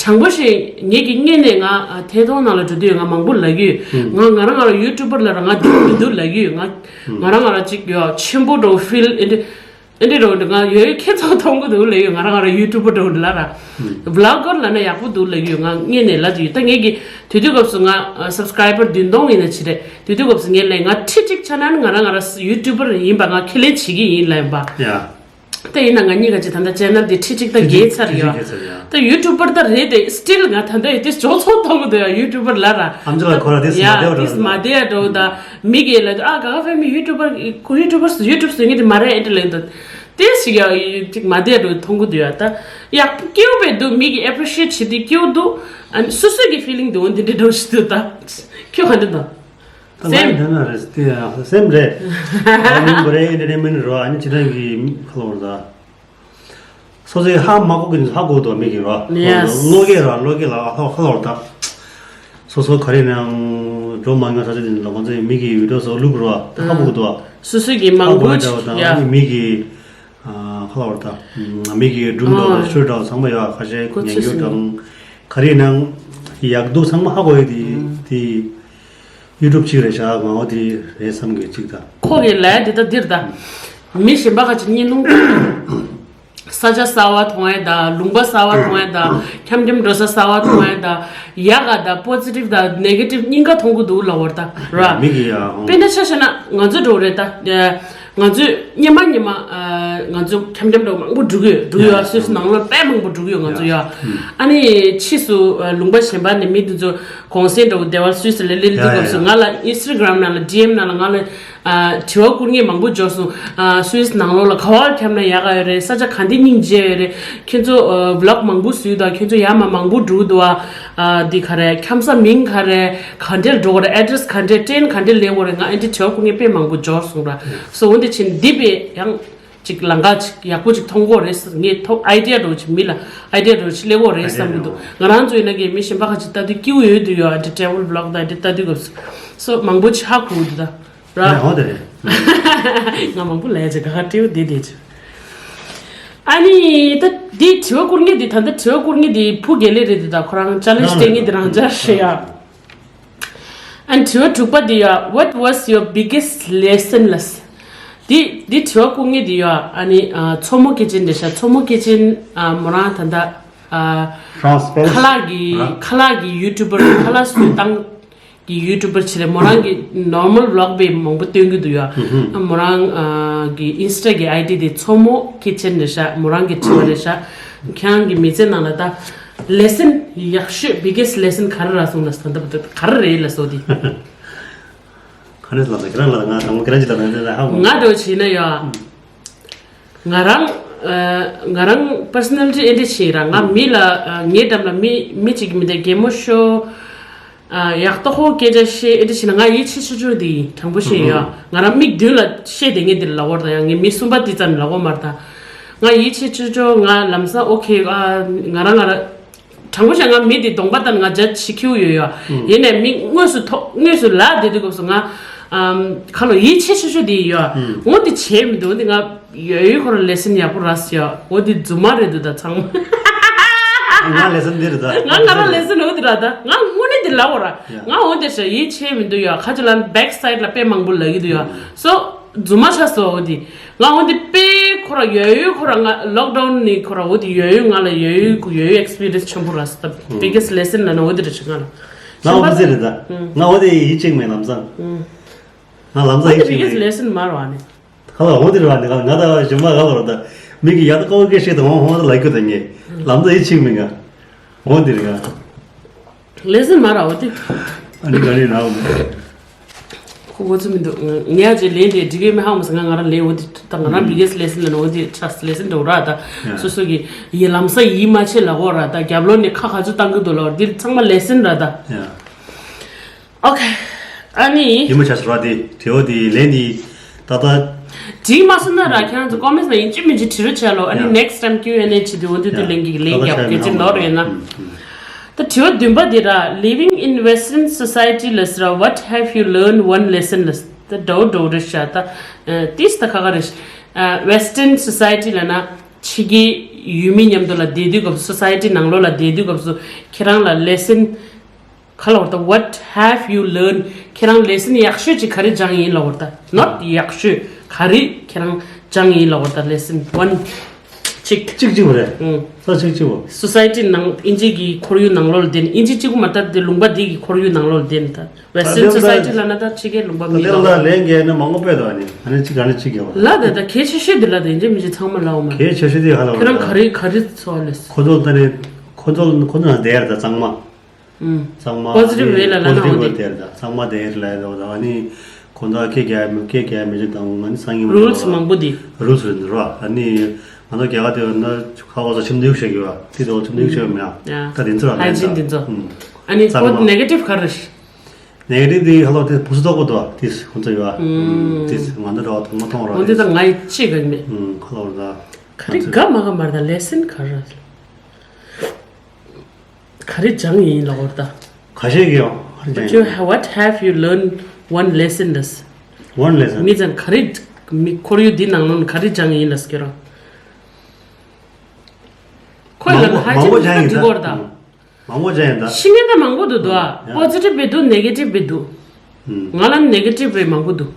དྲང་པོ་བཤད་ངེད་ཀྱི་སྔོན་ནས་ང་ཐད་གཏོང་ནང་ལ་འགྲོ་དུས་ང་མང་པོ་ལབ་ཀྱི་ཡོད། ང་ང་རང་ང་རང་ཡུ་ཊུབ་པར་ལབ་ར་ང་འདི་མི་འདུག་ལབ་ཀྱི་ཡོད། ང་ང་རང་ང་རང་ཅིག་ཡ་ཆེན་པོ་འདྲ་བོ་ཕིལ་ཨེ་འདྲ། ཨེ་འདྲ་རོ་འདི་ང་ཡོད་ཡོད་ཁྱེད་ཚོ་མཐོང་གི་འདུག་ལབ་ཡོད། ང་རང་ང་རང་ཡུ་ཊུབ་པར་འདྲ་བོ་འདི་ལབ་ར། བི་ལོག་གར་ལབ་ན་ཡག་པོ་འདུག་ལབ་ཡོད། ང་སྔོན་ནས་ལབ་ཀྱི་ཡོད། ད་ངེད་ཀྱི་དུས་དུས་སྐབས་སུ་ང་སབ་སི་ཀ་རའི་བར་བདུན་སྟོང་ཡིན་ན་ཅི་རེད། དུས་དུས་སྐབས་སུ་ངས་ལབ་ང་ཁྲི་གཅིག་ཆགས་ན་ནི་ང་རང་ང་རང་ཡུ་ཊུབ་པར་ཡིན་པ་ང་ཁས་ལེན་བྱེད་ཀྱི་ཡིན་ལབ་ཡིན་པ། ཡ། ད་ཡིན་ན་ང་གཉིས་ཀ་ཅིག་ད་ལྟ་ཆེ་ནལ་འདི་ཁྲི་གཅིག་ད་བརྒལ་ཚར་ཡོད། ད་ཡུ་ཊུབ་པར་ད་རེད་དེ་སི་ཊིལ་ང་ད་ལྟ་ཡི་དེ་ཅོག་ཚོགས་མཐོང་གི་འདུག་ཡ། ཡུ་ཊུབ་པར་ལབ་ར། ཨམ་ཅོག་ལ་ཁོ་ར་དེ་སི་མ་ཡ་བདེ་བ་འདྲ་དེ་སི་མ་བདེ་ཡ་འདྲ་བོ་ད། མི་གིས་ལབ་དུས་ཨ་ག་ག་ཕེ་མི་ཡུ་ཊུབ་པར་ཁོ་ཡུ་ཊུབ་པར་ཡུ་ཊུབ་བཟོ་མཁན་དེ་མ་རེད་ཨེ་འདྲ་ལབ་འདུག་དེ་ཞིག་ཡ་ཅིག་མ་བདེ་ཡ་འདྲ་བོ་མཐོང་གི་འདུག་ཡ། ད་ཡག་པོ་སྐྱིད་པོ་འདུག་མི་གིས་ཨེ་པི་རི་ཤི་ཨེཊ་བྱེད་དུས་སྐྱིད་པོ་འདུག་ཨ་ནི་སོ་སོ་གི་ཕི་ལིང་འདུག་འདི་འདྲ་འདྲ་བོ་ཞིག་འདུག་ད་ཁྱོད་ག་འདྲ་འདུག་ད་ང་སེམས་ཡིན་ན་རེད་དེ་ཡང་སེམས་རེད། ཨ་ནི་འབུ་རེ་ཨེན་ཊར་ཊེན་མེན་ཊི་རོ། ཨ་ནི་ཅི་ཐང་གི་ཁ་ལོ་ར་ད། སོ་སོའི་ཧ་མ་གོ་གི་ཧ་གོ་དོ་མི་གི་རོ། ཡེས། བློ་སྐྱེད་རོ་བློ་སྐྱེད་ལ་ཧ་ཧ་ལོ་ར་ད། སོ་སོ་ག་རེ་ནང་འགྲོ་མ་ངེས་ས་ཆ་དེ་ལ་ང་ཚོའི་མི་གི་བི་ཌི་ཡོ་སོགས་བླུག་རོ་ཧ་གོ་གི་དོ། སོ་སོའི་གི་མང་པོ་ཧ་གོ་ཡ་ཅིག་ད་ཡ། ཨ་ནི་མི་གི་ཁ་ལོ་ར་ད། མི་གི་སྒྲུང་འདྲ་ཨ། ཆོས་འདྲ་ཚང་མ་ཡ་ཁ་ཤས་ཁོ་ཉན་ཚོད་རྒྱུ་སོང་། དང་། ག་རེ་ནང་ཡག་སྡུག་ཚང་མ་ཧ་གོ་ཡ་དེ་དེ། ཡུ་ཊུབ་གཅིག་རེད་ཤག་ང་འོ་དེ་རེད་བསམ་གི་གཅིག་དང་། ཁོ་གི་ལས་དེ་ད་འདིར་ད། མི་གཞན་པ་ཁ་ཅིག་བརྙན་ཐུང་། ས་ཆ་གསར་བ་མཐོང་ཡ་ད་ལུང་པ་གསར་བ་མཐོང་ཡ་ད་འཁྱམ་འཁྱམ་འགྲོ་ས་གསར་བ་མཐོང་ཡ་ད་ཡག་ག་ད་པོ་ཟི་ཊིབ་ད་ནེ་གེ་ཊིབ་གཉིས་ཀ་མཐོང་གི་འདུག་ལབ་པ་རེད་ད་ར། མི་གི་ཡ་ཧོང་། དཔེར་ན་ཆ་བཞག་ན་ང་ཚོ་འགྲོ་རེད་ད། ང་ཚོས་སྔོན་མ་སྔོན་མ་ང་ཚོ་འཁྱམ་འཁྱམ་འགྲོ་མང་པོ་འགྲོ་གི་ཡོད་འགྲོ་གི་ཡོད། སུད་སི་ནང་ལ་དཔེ་མང་པོ་འགྲོ་གི་ཡོད་ང་ཚོ་ཡ། ཨ་ནི་ཕྱིས་སུ་ལུང་པ་གཞན་པ་ནས་མི་དེ་ཚོ་གུང་སེང་འདྲ་བོ་སྡེ་བ་སུད་སི་ལ་སླེབས་དུས་སྐབས་སུ་ང་ལ་ཨིན་སི་ཊ་གྷ་རམ་ནང་ལ་ཌི་ཨེམ་ནང་ལ་ང་ལ་དྲི་བ་བསྐུར་མཁན་མང་པོ་འབྱོར་སོང་། སུད་སི་ནང་ལོགས་ལ་ག་བར་འཁྱམ་ན་ཡག་ག་ཡོད་རེད། ས་ཆ་ག་འདི་སྙིང་རྗེ་ཡོད་རེད། ཁྱེད་ཚོ་བི་ལོག་མང་པོ་བཟོས་དང་ཁྱེད་ཚོ་ཡར་མར་མང་པོ་འགྲོ་གི་འདུག་ཨ། ཨ་འདི་ག་རེ་འཁྱམ་ས་མིང་ག་རེ་ག་འདྲེར་འགྲོ་དགོས་རེད། ཨེ་ཌི་རེ་སི་ག་འདྲེ་ཊེན་ག་འདྲེ་ལེན་དགོས་རེད། ང་ཨེ་འདྲེ་བྱེད་དགོས་ངས་དཔེ་མང་པོ་འབྱོར་སོང་ར། སོ་འོན་ཏེ་ཕྱིན་འདི་དཔེ་ཡང་ ཅིག་ལམ་ཁ་ཅིག་ཡག་པོ་ཅིག་མཐོང་གི་རེད་ཟེར། ངས་ཐོབ་ཨའི་ཌི་ཡ་འདྲ་བོ་ཅིག་མི་ལ་ཨའི་ཌི་ཡ་འདྲ་བོ་ཅིག་སླེབས་ཀྱི་རེད་བསམ་གྱི་འདུག་ང་རང་ཚོ་ཡིན་ན་གི་མི་གཞན་པ་ཁ་ཅིག་ལྟ་དུས་སྐྱིད་པོ་ཡོད་དུས་ཡོད། ཨ་འདི་ཊེ་ཝེལ་བི་ལོག་དང་འདི་ལྟ་དུས་སྐབས་སུ་མང་པོ་ཅིག་ཧ་གོ་འདུག་ད་ར། ཨ་ཧོ་དེ་རེད། ང་མང་པོ་ལས་ཅིག་ག་ཧ་ཊེ་ཝེལ་བི་དེ་དེ་ཅིག་ཨ་ནི་ད་འདི་དྲི་བ་བསྐུར་མཁན་འདི་ད་ལྟ་དྲི་བ་བསྐུར་མཁན་འདི་བུ་དགེ་ལེགས་རེད་འདུག་ད་ཁོ་རང་ཅ་ལེན་ཇི་སྤྲད་མཁན་འདི་རང་འཇགས་ཤེས་ཡ། ཨན་དྲི་བ་དྲུག་པ་འདི་ཡ། What was your biggest lesson ལ། འདི་འདི་དྲི་བ་བསྐུར་མཁན་འདི་ཡ། ཨ་ནི་ཨ་མཚོ་མོ་ཀི་ཅན་རེད་ཤག་མཚོ་མོ་ཀི་ཅན་ཨ་མོ་རང་ད་ལྟ་ཨ་ཧྥ་རན་སི་ཁ་ལག་གི་ཨ་ཁ་ལག་གི་ཡུ་ཊུབ་པར་ཁ་ལག་བཟོ་སྟངས་ཀྱི་ཡུ་ཊུབ་པར་ཆེ་རེད། མོ་རང་གི་ནོར་མལ་བི་ལོག་པའི་མང་པོ་སྟོན་གི་འདུག་ཡ། ཨ་མོ་རང་ཨ་གི་ཨིན་སི་ཊ་གི་ཨའི་ཌི་དེ་མཚོ་མོ་ཀི་ཅན་རེད་ཤག་མོ་རང་གི་དྲི་བ་རེད་ཤག་ཁྱེད་རང་གི་མི་ཚེ་ནང་ལ་ད་ལེ་སན་ཡག་ཤོས་བི་གེ་སི་ཊི་ལེ་སན་ག་རེ་རག་སོང་ལ་ཟེར་ད་ལྟ་བར་དུ་ག་རེ་རེད་ལ་སོ་དེ། ག་རེ་ལབ་ན་ཁྱེད་རང་ལ་ང་དང་པོ་ཁྱེད་རང་ཅིག་ལབ་ན་ལ་ཧ་གོ། ང་འདྲ་བོ་བྱས་ན་ཡ། ང་རང་ཨ་ང་རང་པར་སོ་ན་ལི་ཊི་ཨེ་འདྲ་བྱས་ར། ང་མི་ལ་ཨ་ངའི་འགྲམ་ལ་མི་མི་གཅིག་མི་དེ་གད་མོ་ཤོར། ཨ་ཡག་ཏོ་ཧོ་སྐད་ཆ་བཤད་ཨེ་འདྲ་བྱས་ན་ང་ཡིད་ཆེས་ཆེ་ཆེ་དེ་ཡིན། དྲང་པོ་བཤད་ཡོད། ང་རང་མིག་མདུན་ལ་བཤད་བསྡད་མཁན་དེ་ལ་ལབ་དགོས་རེད་ད། ཡང་ངའི་མི་གསུམ་པ་དེ་ཙམ་ལབ་དགོས་མ་རེད་ད། ང་ཡིད་ཆེས་ཆེ་ཆེ། ང་ལམ་སང་ཨོ་ཁེ་ཨ་ང་རང་ང་རང་དྲང་པོ་བཤད་ང་མི་དེ་གདོང་པ་ལྟ་ན་ང་ཇ་ཇི་ཁྱིའུ་ཡོད་ཡོད། ཡིན་ནའི་མི་དངོས་སུ་ཐོག་དངོས་སུ་ལབ་བསྡད་དུས་སྐབས་སུ་ང་ཨམ་ཁ་ལོ་ཡིད་ཆེས་ཆེ་ཆེ་དེ་ཡོད། འོ་དེ་བྱས་མི་འདུག་འོ་དེ་ང་ཡོད་ཡོད་ཁོ་རང་ལེ་སན་ཡག་པོ་རག་སོང་ཡ། འོ་དེ་རྫུན་མ་རེད་འདུག་ད་ཚང་མ། ང་ལེ་སན་འདི་རེད་ད། ང་ང་རང་ལེ་སན་འོ་དེ་ར་ད། ང་དངོས་གནས་དེ་ལབ་དགོས་ར། ཡ། ང་འོ་དེ་ཤ་ཡིད་ཆེས་མི་འདུག་ཡ། ཁ་ཅིག་ལ་བེག་སའིཌ་ལ་དཔེ་མང་པོ་ལབ་ཀྱི་འདུག་ཡ། སོ་རྫུན་མ་ཆགས་སོང་འོ་དེ། ང་འོ་དེ་དཔེ་ཁོ་ར་ཡོད་ཡོད་ཁོ་ར་ང་ལོག་ཌའུན་ནི་ཁོ་ར་འོ་དེ་ཡོད་ཡོད་ང་ལ་ཡོད་ཡོད་ཡོད་ཡོད་ཨེག་སི་པི་རི་ཡན་སི་ཆེན་པོ་རག་སོང་། ད་བི་གེ་སི་ཊི་ལེ་སན་ལབ་ན་འོ་དེ་རེད་ཤག་ང་ལ། ང་འོ་དེ་རེད་ད། ང་འོ་དེ་ཡིད་ཆེས་མེད་ལམ་སང་། ང་ལམ་སང་ཡིད་ཆེས་མེད། བི་གེ་སི་ཊི་ལེ་སན་མ་རེད་བ་ནི། ཁ་ལ་འོ་དེ་རེད་བ་ནི། ང་ང་ད་གཞན་པ་ག་ལ་རེད་ད། མི་གི་ཡག་ཏུ་ཀོ་ཀེ་ཤེས་དང་འོང་འོང་ད་ལ་ཀུ་ད་ངས་ལམ་སང་ཡིད་ཆེས་མེད་ང་། འོ་དེ་རེད་ང་། ལེ་སན་མ་རེད་འོ་དེ། ཨ་ནི་ག་རེ་ན་འོ་དེ། ཁོ་གོ་ཚོད་མི་འདུག་ངས་ཅིག་ལན་དེ་འགྲིག་གི་མེད་ཧ་མ་སོང་། ང་ང་རང་ལན་འོ་དེ་ད་ང་རང་བི་གེ་སི་ཊི་ལེ་སན་ལབ་ན་འོ་དེ་ཆགས་ལེ་སན་འགྲོ་ར་ད། ཡ། སོ་སོ་གི་ཡི་ལམ་སང་ཡིད་མ་ཆེས་ལབ་དགོས་ར་ད། རྒྱབ་ལོགས་ནས་ཁ་ག་ཚོད་བཏང་གི་འདུག་ལབ་དགོས་ར། འདི་ཚང་མ་ལེ་སན་ར་ད། ཡ། ཨོ་ཁེ། ཨ་ནི། ཡིད་མ་ཆེས་སོང་ར་དེ་དྲི་བ་དེ་ལན་དེ་ད་ལྟ། འགྲིག་མ་སོང་ན་ར་ཁྱེད་རང་ཚོ་ཀོ་མེན་སི་ལ་ཡིན་གཅིག་མིན་གཅིག་དྲི་རོགས་བྱས་ལོ། ཨ་ནི་ཡ། ནེག་སི་ཊེམ་ཀིའུ་ཨེན་ཨེ་བྱེད་དུས་འོ་དེ་དུས་ཡ། ལན་གྱི་ལན་ད་ལྟ་རྒྱབ་ཁྱེད་ཀྱི་ནོར་ཡོད་ན། ད་དྲི་བ་བདུན་པ་འདི་ར། Living in Western society ལ་ཟེར་བ། What have you learned one lesson ལ་ཟེར། ད་འདྲ་བོ་འདྲ་བོ་རེད་ཤག་ད་ཏིས་ད་ཁ་ཁ་རེད་ཤག Western society ལབ་ན་ཕྱི་རྒྱལ་ཡུལ་མི་མཉམ་དུ་ལ་བསྡད་དུས་སྐབས་སུ། སོ་སའི་ཊི་ནང་ལོགས་ལ་བསྡད་དུས་སྐབས་སུ་ཁྱེད་རང་ལ་ལེ་སན་ག་ལབ་དགོས་རེད་ད། What have you learned? ཁྱེད་རང་ལེ་སན་ཡག་ཤོས་ཅིག་ག་རེ་སྦྱངས་ཡིན་ལབ་དགོས་རེད་ད། Not ཡག་ཤོས། ག་རེ་ཁྱེད་རང་སྦྱངས་ཡིན་ལབ་དགོས་རེད་ད། ལེ་སན་ཝན་གཅིག་གཅིག་གཅིག་པ་རེད། ཨང་། ས་གཅིག་གཅིག་པ། སོ་སའི་ཊི་ནང་ཨིན་ཇི་གི་ཁོར་ཡུག་ནང་ལོགས་ལ་བསྡད་ནས། ཨིན་ཇི་གཅིག་པུ་མ་རེད་ད། དེ་ལུང་པ་འདི་གི་ཁོར་ཡུག་ནང་ལོགས་ལ་བསྡད་ནས་ད། ད་Western དེ་ལ་society ལབ་ན་ད་ཕྱི་རྒྱལ་ལུང་པ་མི་ད་ལ་ལ་ལ་ལན་རྒྱག་ན་མང་པོ་དཔེ་དོ་ཨ་ནི། ཨ་ནི་གཅིག་ག་ནི་གཅིག་གི་བ། ལ་ད་ད་གལ་ཆེ་ཤོས་འདི་ལ་ད་ཡིན་གཅིག་མིན་གཅིག་ཚང་མ་ལ་འོ་མ་རེད། གལ་ཆེ་ཤོས་འདི་ཧ་ལ་ཁྱེད་རང་ག་རེ་ག་རེ་ཚོར་བ་ལས། ཁོ་ཚོ་ལ་ད་ནི་ཁོ་ཚོ་ཁོ་ཚོ་ནང་བསྡད་ཡ་རེད་ད་ཚང་མ། ཨུམ། ཚང་མ་positive way ལ་ལབ་ན་འོ་positive དེ། དེར་ད་ཚང་མ་དེར་ལ་ཡོད་ད། ཨ་ནི་གོང་ད་སྐད་རྒྱག་མི་སྐད་རྒྱག་མི་བྱེད་དང་། ཨ་ནི་སང་ཉིན་མ་རུལ་སི་མང་པོ་དེ། རུལ་སི་རེད་ར། ཨ་ནི་ང་ཚོ་རྒྱ་གར་དེ་ན་ཁ་བ་ས་ཁྱིམ་སྡེ་བཞག་གི་བ་དེ་ཚོ་ཁྱིམ་སྡེ་བཞག་མེད་ཨ། ད་དེ་ཚོ་ལ་ཧའི་ཇིན་དེ་ཚོ། ཨུམ། ཨ་ནི་ཚང་མ་ཁོ་ནེ་གེ་ཊིབ་ག་རེ་རེད། ནེ་གེ་ཊིབ་དེ་ཧ་ལོ་དེ་བུ་སུ་དོག་པོ་དོ་དེ་ཁོ་ཚོ་ཡོད་ཨ། ཨུམ། དེ་ང་ཚོ་ར་བ་དང་མ་མཐོང་ར། འོ་དེ་ད་ང་ཡི་ཅི་ག་མེད། ཨུམ། ཁ་ལོ་ར། ག་རེ་དགའ་མ་དགའ་མ་རེད་ད། ལེ་སན་ག་རེ་རེད། ག་རེ་སྦྱངས་ཡིན་ལབ་དགོས་རེད་ད། ཁ་ཤས་ཀྱིས་ཡང་ག་རེ་སྦྱངས་ཡིན། What have you learned one lesson ལབ། One lesson མི་ཚང་ག་རེ་མི་ཁོར་ཡུག་འདི་ནང་ལོགས་ནས་ག་རེ་སྦྱངས་ཡིན་ལབ་ཟེར་གྱི་རོགས། ཁོས་ལབ་ན་ཧ་ཅང་མང་པོ་སྦྱངས་ཡིན་ད། འགྲིག་གི་རེད་ད། མང་པོ་སྦྱངས་ཡིན་ད། ཤེས་མཁན་ད་མང་པོ་འདུག་དོ་ཨ། ཡ། པོ་ཛི་ཊིབ་བས་འདུག་ནེ་གེ་ཊིབ་བས་འདུག་ང་ལ་ནེ་གེ་ཊིབ་བས་མང་པོ་འདུག་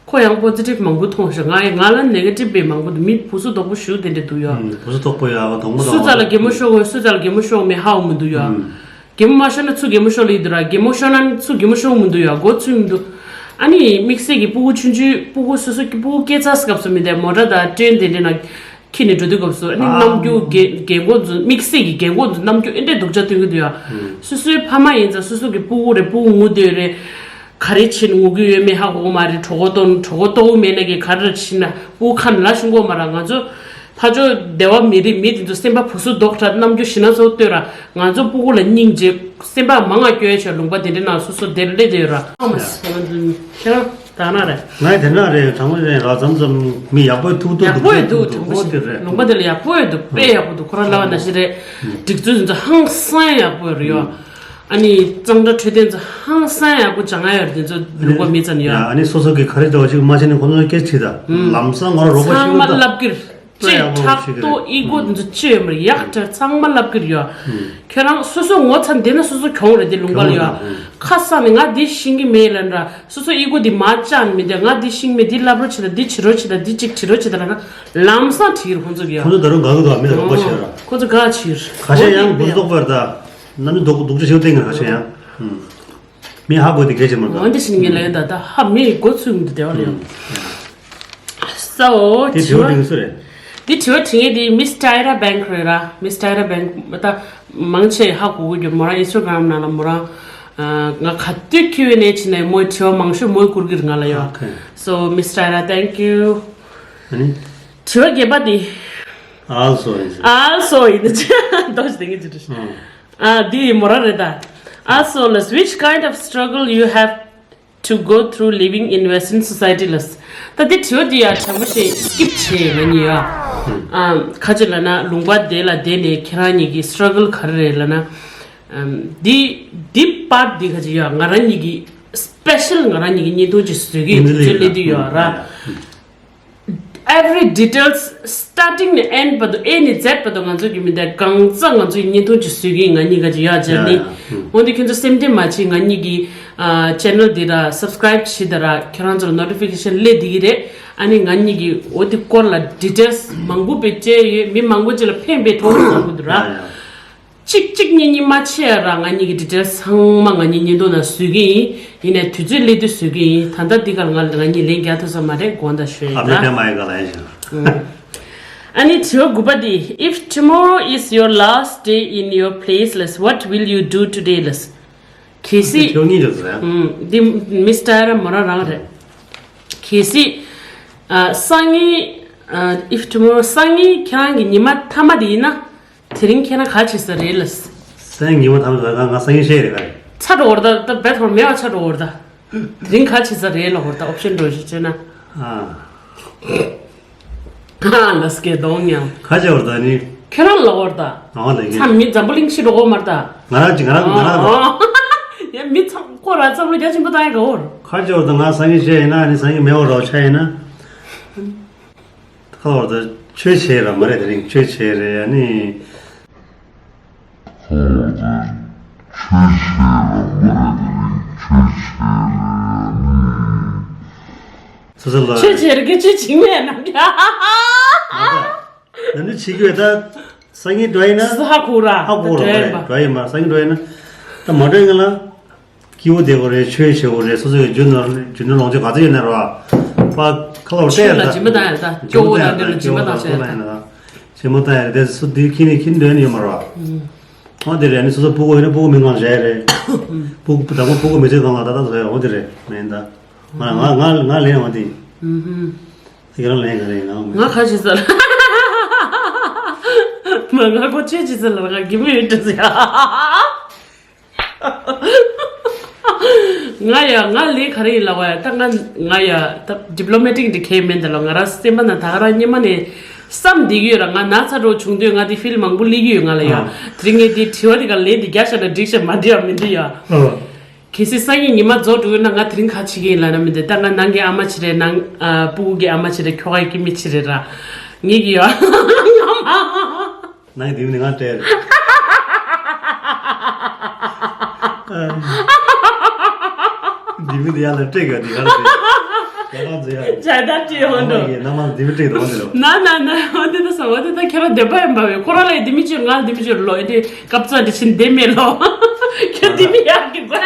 ཁོ་ཡང་པོ་ཛི་ཊིབ་མང་པོ་མཐོང་ཤག་ང་ཡི་ང་ལ་ནེ་གེ་ཊིབ་བས་མང་པོ་འདུག་མི་བུ་སུ་དོག་པོ་ཞུ་དེ་འདྲ་འདུག་ཡ། ཨུམ། བུ་སུ་དོག་པོ་ཡ་དོག་མོ་སུ་དོག་ཙ་ལ་གད་མོ་ཤོར་དགོས། སུ་ཙ་ལ་གད་མོ་ཤོར་མེད་ཧ་གོ་མི་འདུག་ཡ། ཨུམ། གད་མོ་མ་ཤོར་ན་ཚུར་གད་མོ་ཤོར་ལ་ཡི་འདུག་ར། གད་མོ་ཤོར་ན་ཚུར་གད་མོ་ཤོར་མི་འདུག་ཡ། མགོ་ཚོས་མི་འདུག་ཨ་ནི་དམིགས་བསལ་གྱི་སྤུ་གུ་ཆུང་ཆུང་སྤུ་གུ་སོ་སོ་གི་སྤུ་གུ་སྐྱེས་ཚར་སྐབས་སུ་མི་དེ་མོ་ཊ་དང་ཊེན་དེ་འདྲ་ན་འཁྱེར་ནས་འགྲོ་དུས་སྐབས་སུ་ཨ་ནི། ཨ། རྣམ་འགྱུར་རྒན་རྒན་གོག་ཚོ་དམིགས་བསལ་གྱི་རྒན་གོག་ཚོ་རྣམ་འགྱུར་ཨེ་འདྲའི་སྡུག་ཅག་སྟོན་གྱི་འདུག་ཡ། ཨུམ། སོ་སོའི་ཕ་མ་ཡིན་ཙང་སོ་སོ་གི་སྤུ་གུ་རེད། སྤུ་གུ་ངུ་སྡོད་རེད། ག་རེ་བྱེད་ནས་ངུ་གི་ཡོད་མེད་ཧ་གོ་གི་མ་རེད། གྲོད་ཁོག་ལྟོགས་གྲོད་ཁོག་ལྟོགས་མེད་ན་གི་ག་རེ་བྱེད་ན་སྤུ་གུ་ཁ་ནས་ལབ་ཤེས་ཀྱི་ཡོད་མ་རེད། ང་ཚོ་ཕར་ཕྱོགས་སྡེ་བ་མི་རིགས་མི་དེ་ཚོ་སེམས་པ་བུ་སུ་དོག་དྲགས་རྣམ་འགྱུར་ཞེ་ན་ཚོ་སྟོན་ར། ང་ཚོ་སྤུ་གུ་ལ་སྙིང་རྗེ་སེམས་པ་མང་ང་སྐྱོ་ཡ་ཆོག་ལུང་པ་དེ་འདྲའི་ནང་སོ་སོ་དེར་སླེབས་བསྡད་ཡོད་ར། ཨ་མ་ཟེར་ཁྱེད་རང་། ད་ན་རེད། ང་དེ་ན་རེད། དྲང་པོ་རེད། ར་ཙམ་ཙམ་མི་ཡག་པོ་ཐུག་ཐུག་ཡག་པོ་ཡོད་འདུག་དྲང་པོ་ཞིག་ལུང་པ་དེ་ལ་ཡག་པོ་ཡོད་འདུག་དཔེ་ཡག་པོ་འདུག་ཁོ་རང་ལ་བ་ན་ཞིག་རེད། སྒྲིག་འཛུགས་འཛུགས་ཧང་སང་ཡག་པོ་ཡོད་རེད་ཡོ། ཨ་ནི་གཙང་སྦྲ་འཕྲོད་བསྟེན་ཚོ་ཧང་སང་ཡག་པོ་སྦྱང་ཡ་ཡོད་རེད། དེ་ཚོ་ལུང་པ་མི་ཙམ་ཡོད། ཨ་ནི་སོ་སོ་གི་ག་རེ་འདྲ་བ་ཞིག་མ་བྱས་ནས་ཁོ་ཚོ་སྐད་ཆ་དྲིས་ད་ལམ་སང་ང་རང་རོགས་པ་ཞིག་ཚང་མ་ལབ་ཀྱི་རེད། ཅེས་ཕྲག་དོག་ཨི་གོ་འདི་ཚོ་ཅི་ཡོད་མ་རེད། ཡག་དྲག་ཚང་མ་ལབ་ཀྱི་རེད་ཡོ། ཁྱོད་རང་སོ་སོ་ངོ་ཚ་འདི་ན་སོ་སོ་གྱོང་རེད། དེ་ལུང་པ་ལ་ཡོ། ཁ་སང་ནས་ང་འདི་ཤེས་ཀྱི་མེད་ལབ་ར། སོ་སོ་ཨི་གོ་འདི་མ་བཅག་ནས་མི་འདི་ང་འདི་ཤེས་མེད། འདི་ལབ་རོགས་བྱེད་དང་། འདི་བྱེད་རོགས་བྱེད་དང་། འདི་གཅིག་བྱེད་རོགས་བྱེད་དང་ལབ་ན་ལམ་སང་བྲིས་ཁོང་ཚོ་གི་ཡོ། ཁོང་ཚོ་ད་རུང་དགའ་གི་འདུག་མི་ལ་རོགས་པ་བྱེད་ར། ཁོང་ཚོ་དགའ་ཕྱིར། ཁ་ཤས་ཡང་འབུར་རྡོག་པར་ད་ནམ་རྒྱུན་སྡུག་སྡུག་ཅག་ཞིག་བསྟན་གི་ཁ་ཤས་ཡང་། མི་ཧ་གོ་དེ་གལ་ཆེན་མོ་འདུག་འོན་ཏེ་ཤིང་ངེ་ལེ་ད་ད་ཧ་མི་གོ་ཚུལ་འདི་དེ་བ་ལེ། ས་འོ་དེ་དྲི་བ་དྲིས་སུ་རེད། འདི་དྲི་བ་དྲི་ངེ་དེ་Miss Tyra Bank རེད་ར། Miss Tyra Bank ད་མང་ཆེ་ཧ་གོ་གི་རྒྱུ་མོ་རང་Instagram ནང་ལ་མོ་རང་ང་ག་དུས་ཁྱི་བའི་ནས་ཕྱིན་ནས་མོའི་དྲི་བ་མང་ཤོས་མོའི་བསྐུར་གི་རེད་ང་ལ་ཡོ། Okay. So Miss Tyra, thank you. ཨ་ནི། དྲི་བ་བརྒྱད་པ་དེ། Also is it? Also is it? ཏོག་ཙམ་དེ་ངེ་ཅི་དྲི། ཨ་འདི་མོ་ར་རེད་ད། Also ལས། Which kind of struggle you have to go through living in Western society ལས། ད་འདི་དྲི་བ་འདི་ཡ་དྲང་པོ་ཞིག་སྐྱིབ་བྱེད་ང་གཉིས་ཡ། ཨ་ཁ་ཅིག་ལབ་ན་ལུང་པ་དེ་ལ་བསྡད་ནས་ཁྱེད་རང་གཉིས་ཀྱི་struggle ག་རེ་རེད་ལབ་ན། ཨམ་འདི་འདི་part འདི་ཁ་ཅིག་ཡ་ང་རང་གཉིས་ཀྱི་special ང་རང་གཉིས་ཀྱི་བརྙན་ཐུང་ཅིག་བཟོས་ཀྱི་ཡོད། དུས་ཚོད་སླེབས་དུས་ཡོད་ར། Every details starting ནས་end བར་དུ་A ནས Z བར་དུ་ང་ཚོ་གི་མི་འདྲ་གང་ཚང་ང་ཚོའི་བརྙན་ཐུང་ཅིག་བཟོས་ཀྱི་ཡིན། ང་གཉིས་ཀ་ཅིག་ཡག་བྱས་ནི། འོ་འདི་ཁྱོད་ཚོ་སེམས་ཁྲལ་མ་བྱེད། ང་གཉིས་ཀྱི་channel འདི་ར་subscribe བྱེད་ད་ར་ཁྱོད་རང་ཚོར་notification སླེབས་བསྡད་ཀྱི་རེད། ཨ་ནི་ང་གཉིས་ཀྱི་འོ་འདི་སྐོར་ལ་details མང་པོ་དཔེ་བཅས་ཡོད། མི་མང་པོ་ཅིག་ལ་ཕན་པའི་གྲོགས་མང་པོ་འདུག་ར། གཅིག་གཅིག་གཉིས་གཉིས་མ་ཆེ་ཡ་ར་ང་གཉིས་ཀྱི་details ཚང་མ་ང་གཉིས་བརྙན་ཐུང་ནང་བཟོས་ཀྱི་ཡིན། ཡིན་ནའི་དུས་ཚོད་སླེབས་དུས་བཟོས་ཀྱི་ཡིན། ད་ལྟ་འདི་གར་ང་ང་གཉིས་ལན་རྒྱག་ཐུབ་ས་མ་རེད། དགོངས་དག་ཞུ་ཡིན་ད། ཨ་ནི་དྲི་བ་དགུ་པ་དེ། If tomorrow is your last day in your place ལས། What will you do today ལས། གལ་སྲིད་ཁྱོད་གཉིས་ཀྱི་ཟེར། འདི་Miss Tyra མོ་རང་རང་རེད། གལ་སྲིད་ཨ་སང་ཉིན་ཨ་if tomorrow སང་ཉིན་ཁྱེད་རང་གི་ཉི་མ་མཐའ་མ་དེ་ཡིན་ན། དེ་རིང་ཁྱེད་རང་ག་བྱེད་ས་རེད་ལ། སང་ཉིན་མ་ཐམས་ཅད་ང་ང་སང་ཉིན་ཤེས་རེད་ག་རེད། ཚ་འགྲོ་བར་ད་ད་བེད་ཧོར་མེད་པ་ཚ་འགྲོ་བར་ད། དེ་རིང་ག་བྱེད་ས་རེད་ལ་བར་ད་ཨོབ་ཤན་འགྲོ་ཞིག་བྱས་ན། ཨ། ཨ་ལ་སྐད་གཏོང་ཉམས། ག་བྱེད་བར་ད་ནི། ཁྱེད་རང་ལ་བར་ད། ང་ལ་ཡིན། ཚ་མི་འཛམ་བུ་གླིང་ཤི་འགྲོ་གོ་མར་ད། ང་རང་ཅི་ང་རང་ང་རང་ར། ཡ་མི་ཚང་ཁོ་ར་ཚང་མ་རྒྱ་ཆེན་པོ་ད་ཡ་ག་བར། ག་བྱེད་བར་ད་ང་སང་ཉིན་ཤེས་ཡིན་ན་ནི་སང་ཉིན་མེད་བར་རོགས་ཆ་ཡིན་ན། ཁ་ལོར་ད་ཆོས་བྱེད་ར་མ་རེད། དེ་རིང་ཆོས་བྱེད་རེད་ཨ་ནི། ཁ་ལོར་ད་ཆོས་བྱེད་ར་མ་རེད། དེ་རིང་ཆོས་བྱེད་རེད་ཨ་ནི། སོ་སོ་ལ་ཆོས་བྱེད་རེད་ཀྱི་ཆོས་བྱེད་མེད་ནམ་ཡ། ད་ནི་བྱེད་ཀྱི་ཡོད་ད། སང་ཉིན་འགྲོ་ཡིན་ན། ཧ་གོ་ར། ཧ་གོ་ར་མ་རེད། འགྲོ་ཡིན་མ་སང་ཉིན་འགྲོ་ཡིན་ན། ད་མ་འགྲོ་ཡིན་ན། སྐྱིད་པོ་བསྡད་དགོས་རེད། ཆོས་བྱེད་དགོས་རེད། སོ་སོ་ཡི་རྒྱུ་ནོར་རྒྱུ་ནོར་ལོངས་སྤྱོད་ག་ཚོད་ཡོད་ན་ར། པ་ཁ་ལོ་ཆོས་ལ་སྤྲད་ད། སྦྱིན་པ་བཏང་ཡ་ད། སྐྱོ་བོ་དང་འདི་ལ་སྦྱིན་པ་བཏང་ཤག་ད། སྦྱིན་པ་བཏང་ཡ་དེ་སུ་དེ་ཁྱི་ནི་ཁྱི་འདོན་ཡོད་མ་ར། འོ་དེ་རེད། ནི་སོ་སོ་ཕྲུ་གུ་ཡོད་ན་ཕྲུ་གུ་མི་ངང་བཞག་ཡ་རེད། ཕྲུ་གུ་དང་པོ་ཕྲུ་གུ་མི་ཚེ་གང་ལ་ད་ད་བཟོ་ཡ་འོ་དེ་རེད་མེད་ད། ང་ང་ང་ང་ལེན་འོ་དེ། དེ་ག་རང་ལེན་ག་རེད་ང་མེད། ང་ཁ་ཆེ་ས་ལ། མ་ང་ཁོ་ཆེ་ཆེ་ས་ལ་ང་གི་མི་ཡོད་དྲི་ས་ཡ། ང་ཡ་ང་ལས་ག་རེ་ཡིན་ལབ་པ་ཡ། ད་ང་ང་ཡ་ད་diplomatic འདི་ཁས་མེད་འདི་ལ། ང་རང་སེམས་པ་ན་ད་ག་རང་སྙེ་མ་ནས་བསམ་བསྡད་ཀྱི་ཡོད་ར། ང་ན་ཚ་འགྲོ་བྱུང་དུས་ང་དེ་ཕིལ་མང་པོ་སླེབས་ཀྱི་ཡོད་ང་ལ་ཡ། ཨ། དེ་རིང་ངས་དེ་དྲི་བ་དེ་ག་ལན་དེ་རྒྱག་བཞག་ན་འགྲིག་ཤག་མ་འགྲིག་ཡ་མི་འགྲིག་ཡ། ཨ། གལ་སྲིད་སང་ཉིན་ཉི་མ་རྫོགས་འགྲོ་ཡོད་ན་ང་དེ་རིང་ག་བྱེད་ཀྱི་ཡིན་ལབ་ན་མི་འདུག་ད་ང་ནང་གི་ཨ་མ་ཅིག་རེད། ནང་ཨ་སྤུ་གུ་གི་ཨ་མ་ཅིག་རེད། ཁྱོ་ག་གི་སྐྱེ་དམན་ཅིག་རེད་ར། ངེད་ཀྱི་ཡོད། ནང་གི་དེ་མིན་ང་སྤྲད་རེད། འདི་མི་འདི་ཡར་ལ་སྤྲད་དགོས་འདི་ག་རེ་རེད། ཡ་གང་ཚོ་ཡ། ཇ་ད་ཅི་ཡོང་འགྲོ། ཨ་མ་ཡིས་ནང་མ་འདི་མི་སྤྲད་འདུག་འོང་འདི་ལོ། ན་ན་ན་འོ་འདི་ད་ས་འོ་འདི་ད་ཁྱེད་རང་བདེན་པ་ཡིན་པ་བས་ཁོ་རང་ལ་འདི་མི་ཅིག་ང་ལ་འདི་མི་ཅིག་ལོ་འདི་སྐབས་ཚ་འདི་ཕྱིན་བདེ་མེད་ལོ། ཁྱོད་འདི་མི་ཡག་གི་ཚ།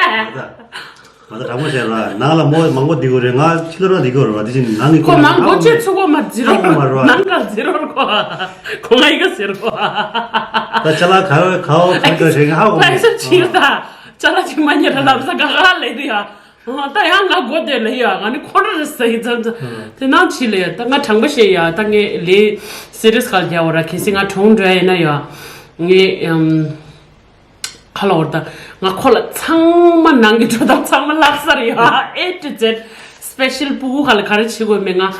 ང་ད་དྲང་པོ་བཤད་ར། ནང་ལ་མོ་མང་པོ་འདི་གོ་རེད། ང་ཕྱི་ལོགས་ལ་འདི་གོ་རེད་བ། དེ་བཞིན་ནང་གི་ཁོ་ནང་མགོ་ཆེ་ཚུགས་གོ་མ་ཛི་རོ་ཧ་གོ་མ་རེད་བ། ནང་ག་ཛི་རོ་རེད་ཁོ། ཁོ་ང་ཡི་ག་ཟེར་གོ། ད་ཅ་ལག་ག་རེ་ག་འོ་ག་ག་ཞིག་ཧ་གོ་མ་རེད། ཕ་ཡི་སར་ཕྱིར་ད། ཅ་ལག་ཅིག་མ་ཉེ་ར་ལབ་ས་ག་ག་ལེ་རེད་ཡ། ད་ཡང་ང་མགོ་བདེ་ལེ་ཡ། ང་ནི་ཁོ་ར་རེད་ས་ཡི་ཙམ་ཙམ། དེ་ནང་ཕྱི་ལེ་ཡ། ད་ང་དྲང་པོ་བཤད་ཡ། ད་ངས་ལེ་སི་རི་ཡས་ག་རྒྱག་འོ་ར། གལ་སྲིད་ང་གྲོངས་འགྲོ་ཡ་ཡིན་ན་ཡ། ངས་ཨམ། ཁ་ལོ་བར་ད་ང་ཁོ་ལ་ཚང་མ་ནང་གི་འགྲོ་སྟངས་ཚང་མ་བསླབ་ས་རེད་ཡ། A to Z པེ་ཤལ་སྤུ་གུ་ཁ་ལ་ག་རེ་བྱེད་དགོས་མེད། ང་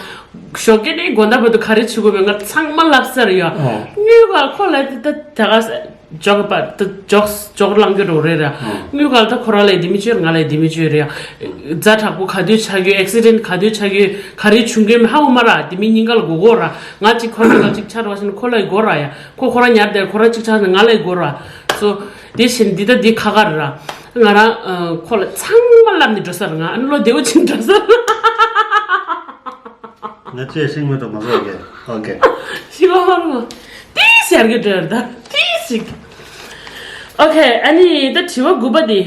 ཞོགས་ཀས་ནས་དགོང་དག་བར་དུ་ག་རེ་བྱེད་དགོས་མེད། ང་ཚང་མ་ལབ་ས་རེད་ཡ། ཨོ། དངུལ་ག་ཁོ་ལ་དེ་ད་ད་ག་འཇོག་པ་ད་འཇོག་འཇོག་ལང་གི་རོགས་རེད་ར། ཨོ། དངུལ་ག་ད་ཁོ་ར་ལ་དེ་མི་བཅོས་ང་ལ་དེ་མི་བཅོས་རེད་ཡ། ཛ་དྲག་པོ་ག་དུས་ཆགས་ཡོད། ཨེག་སི་ཌེན་ག་དུས་ཆགས་ཡོད། ག་རེ་བྱུང་གི་མེད་ཧ་གོ་མ་ར། དེ་མི་སྙིང་ག་ལ་གོ་གོ་ར། ང་གཅིག་ཁོ་ར་ལ་གཅིག་ཆགས་ར་བ་ཞིག་ཁོ་ལ་ཡི་གོ་ར་ཡ། ཁོ་ཁོ་ར་ཉར་དེ་ཁོ་ར་གཅིག་ཆགས་ནས་ང་ལ་ཡི་གོ་ར། སོ། དེ་བཞིན་འདི་ད་འདི་ཁ་ཁ་རེད་ར། ང་རང་ཨ་ཁོ་ལ་ཚང་མ་ལབ་ནས་འགྲོ་ས་རེད། ང་ཨ་ནི་ལོ་བདེ་བོ་ཅིག་འགྲོ་ས་རེད། ང་ཅེས་ཤིང་མེད་དུ་མ་བཟོ་གེ། ཨོ་ཀེ། ཤི་བ་ཧོར་མོ། ཏིས་ཡར་གི་འགྲོ་ད་ཏིས་ཤིག་ཨོ་ཀེ། ཨ་ནི་ད་དྲི་བ་དགུ་པ་འདི།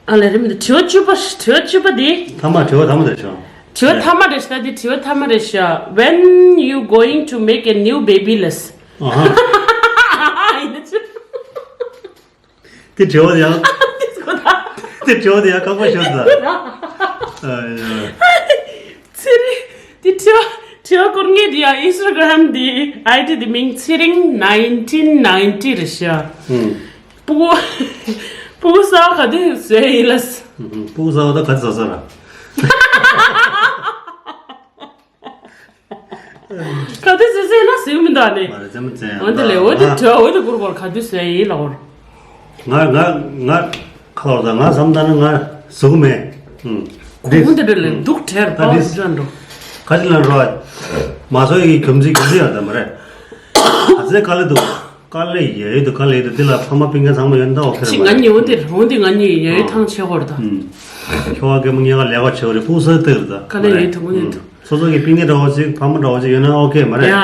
ཨ་ལས་རིམ་འདི་དྲི་བ་བཅུ་པ། དྲི་བ་བཅུ་པ་འདི། ཐ་མ་དྲི་བ་ཐ་མ་དེ་བྱུང་། དྲི་བ་ཐ་མ་རེད་ཤག་འདི་དྲི་བ་ཐ་མ་རེད་ཤག When you going to make a new baby less། ཨ་ཧ། ཡིན་ན་ཅི། དེ་དྲི་བ་དེ་ཡང་། དེ་དྲི་བ་དེ་ཡང་ཁག་པོ་ཤོད་ས། ཨ་ཡ། ཚེ་རིང་། དེ་དྲི་བ་དྲི་བ་སྐོར་ངེས་དེ་ཡང་ཨིན་སི་ཊ་གྷ་རམ་དེ་ཨའི་ཌི་དེ་མིང་ཚེ་རིང་nineteen ninety རེད་ཤག་ཧུམ། སྤུ་གུ་སྤུ་གུ་གསར་པ་ག་དུས་བཟོས་ཡིན་ལ། ཧུམ་ཧུམ། སྤུ་གུ་གསར་པ་ད་ག་དུས་བཟོ་ས་ར། ག་དུས་བཟོས་ཟེར་ན་ཟེར་གི་མི་འདུག་ཨ་ནི། མ་རེད་ཙེ་མ་ཙེ་ཡང་། འོན་ཏེ་ལས་འོ་དེ་ཨ་དྲི་བ་འོ་དེ་སྐོར་སྐོར་ག་དུས་བཟོས་ཡིན་ལ་འོར། ང་ང་ང་ཁ་ལོར་ད་ང་བསམ་ད་ན་ང་བཟོ་གི་མེད། ཧུམ། གོང་དེ་འདྲ་ལས་སྡུག་དྲེར་ད་པའོ་འདི་ཟེར་འགྲོ། ཁ་ཅིག་ལ་འགྲོ། མ་བཟོ་ཡི་གོམས་གཤིས་གོམས་གཤིས་ཡང་ད་མ་རེད། ཨ་ཙེ་དཀའ་ལས་འདུག་དཀའ་ལས་ཡོད་དུ་དཀའ་ལས་ཡོད་དུ་འདི་ལ་ཕ་མ་སྤུན་ཀྱག་ཚང་མ་ཡོད་ན་ཨོ་ཁེ་རེད་ཅི་མ་ང་རེད། གཉིས་འོ་འདིར་འོ་འདི་ང་གཉིས་ཡོད་ཡོད་ཨ་ཐང་ཆད་ཧོར་ད། ཁྱོ་བ་སྐད་མ་ངེས་ཀ་ལས་ཀ་བྱེད་རེད་ཕུགས་སུ་སྟེར་ད་དཀའ་ལས་ཡོད་ཐུག་ངེས་ཐུག་སོ་སོ་གི་སྤུན་ཀྱག་འདྲ་བོ་ཅིག་ཕ་མ་འདྲ་བོ་ཅིག་ཡོད་ན་ཨོ་ཁེ་མ་རེད། ཡ།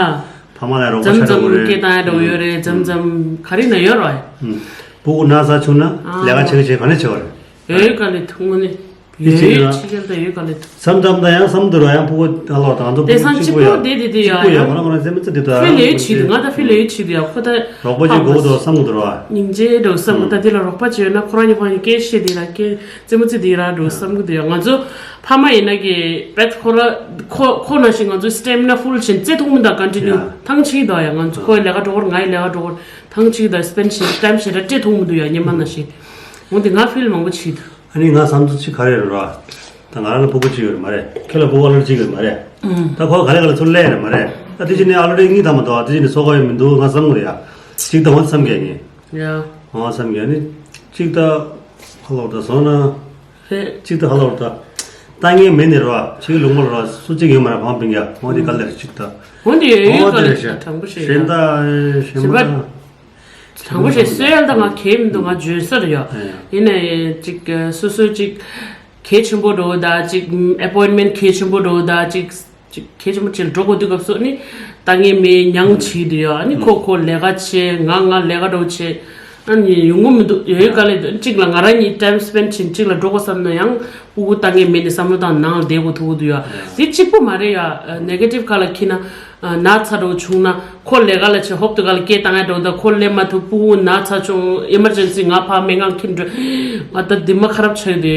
ཕ་མ་ལ་རོགས་པ་མཚམས་བྱ་འདྲ་བོ་མཚམས་རེད། སྐད་བཏང་ཡ་འདྲ་བོ་ཡོད་རེད་མཚམས་མཚམས་ག་རེ་ན་ཡོད་རེད། ཕྲུ་གུ་ན་ཚ་བྱུང་ན་ཨ་ལས་ཀ་བྱེད་ཀྱི་བྱེད་ག་ནས་བྱེད་པ་རེད། ཡོད་དཀའ་ལས་ཐུག་ངོ་ནས། དེ་ཡོད་བྱས་ན་ཕྱི་རྒྱལ་དང་ཡོད་ག་ལས་ཐུག་མཚམས་མཚམས་དང་ཡང་བསམ་འདུག་ར་ཡང་ཕྲུ་གུ་ད་ལོ་དང་ཚོ་དེང་སང་གཅིག་པོ་ཡ་དེ་དེ་དེ་ཡ་གཅིག་པོ་ཡ་ཡང་ཁོ་རང་ཁོ་རང་སེམས་མི་ཚེ་འདི་ད་ཕི་ལེ་ཡོད་ཆི་འདུག་ང་ད་ཕི་ལེ་ཡོད་ཆི་འདུག་ཡ་ཁོ་ད་རོགས་པ་ཅིག་དགོས་འདུག་བསམ་གི་འདུག་ར། སྙིང་རྗེ་འདྲ་བསམ་གི་ད་དེ་ལ་རོགས་པ་ཅིག་ཡོད་ན་ཁོ་རང་གཉིས་ཁོ་རང་གཉིས་སྐད་བཤད་དེ་ར་སྐད་རྩེད་མོ་རྩེ་དེ་ར་འདྲ་བསམ་གི་འདུག་ཡ་ང་ཚོ་ཕ་མ་ཡིན་ན་གི་པད་ཁོ་ར་ཁོ་ཁོ་ན་ཞིག་ང་ཚོ་སི་ཊེ་མི་ན་ཕུལ་བྱེད་རྩེ་ཐུང་མི་འདུག་ག་ཊི་ནིའུ་ཐང་ཆད་འདུག་ཡ་ང་ཚོ་ཁོའི་ལས་ཀ་འགྲོ་གོ་ང་ཡི་ལས་ཀ་འགྲོ་གོ་ཐང་ཆད་འདུག་སི་པེན་ཌི་བྱེད་ཊའིམ་བྱེད་ར་རྩེ་ཐུང་མི་འདུག་ཡ་ཉི་མ་ན་ཞིག་འོ་འདི་ང་ཕིལ་མང་པོ་བྱེད་འདུག་ཨ་ནི་ང་བསམ་ཚུལ་གཅིག་ག་རེ་རེད་ར། ད་ང་རང་ལ་ཕྲུ་གུ་གཅིག་ཡོད་རེད་མ་རེད། ཁྱོད་ལ་ཕྲུ་གུ་ཨ་ལོ་གཅིག་ཡོད་མ་རེད། ཨུམ། ད་ཁོ་ག་ལེ་ག་ལེ་ཚུར་སླེབས་རེད་མ་རེད། ད་དེ་བཞིན་ནི་ཨ་ལོ་རེ་གཉིས་ཐམ་པ་འདུག་དེ་བཞིན་ནི་སོ་ག་ཡོད་མི་འདུག་ང་བསམ་གི་ཡ། གཅིག་ད་འོ་བསམ་གི་ཡ་ནི། ཡ། འོ་བསམ་གི་ཡ་ནི། གཅིག་ད་ཧ་ལོ་ད་བཟོ་ན། རེད། གཅིག་ད་ཧ་ལོ་ད། ད་ངས་མེད་ནི་ར་ཕྱི་ལུང་པ་ར་སུ་གཅིག་ཡོད་མ་རེད་ཕང་པིང་ཡ་འོ་དེ་ག་ལེ་རེད་གཅིག་ད། འོ་འདི་ཡོད་ཡོད་ག་ལེ་རེད་ཤག་དྲང་པོ་བཤད་ཡ། གཞན་ད་གཞན་པ་ད། དྲང་པོ་བཤད་སྲོལ་ཡ་ད་ང་གལ་མི་འདུག་ང་བརྗོད་ས་རེད་ཡ། ཡིན་ནའི་ཅིག་སོ་སོ་ཅིག་གལ་ཆེན་པོ་འགྲོ་ད་ཅིག་ཨེ་པོའིན་མེན་གལ་ཆེན་པོ་འགྲོ་ད་ཅིག་ཅིག་གལ་ཆེན་པོ་ཅིག་འགྲོ་དགོས་དུས་སྐབས་སུ་ནི་ད་ངས་མེད་མྱང་བྱེད་དུ་ཡ་ནི་ཁོ་ཁོ་ལས་ཀ་བྱེད་ང་ང་ལས་ཀ་འགྲོ་བྱེད་ཨ་ནི་ཡོང་གི་མི་འདུག་ཡོད་ག་ལེ་འདུག་གཅིག་ལ་ང་རང་གཉིས་ཊའིམ་སི་པེན་ཌི་བྱེད་གཅིག་ལ་འགྲོ་དགོས་བསམ་ན་ཡང་ཕྲུ་གུ་ད་ངས་མེད་ནི་བསམ་བློ་བཏང་ནང་ལ་བསྡད་དགོས་ཐུག་གི་འདུག་ཡ་དེ་གཅིག་པོ་མ་རེད་ཡ་ནེ་གེ་ཊིབ་ཁ་ལ་འཁྱེར་ན། ན་ཚ་འདྲ་བོ་བྱུང་ན་ཁོ་ལས་ཀ་ལ་ཆེ་ཧོབ་ཏེ་ག་ལ་སྐད་བཏང་ཡ་འདྲ་བོ་ད་ཁོ་སླེབས་མ་ཐུབ་ཕྲུ་གུ་ན་ཚ་བྱུང་ཨེ་མར་ཇེན་སི་ང་ཕར་སྨན་ཁང་འཁྱེར་འགྲོ་ང་ད་འདི་མ་ཁ་རབ་ཆགས་དེ་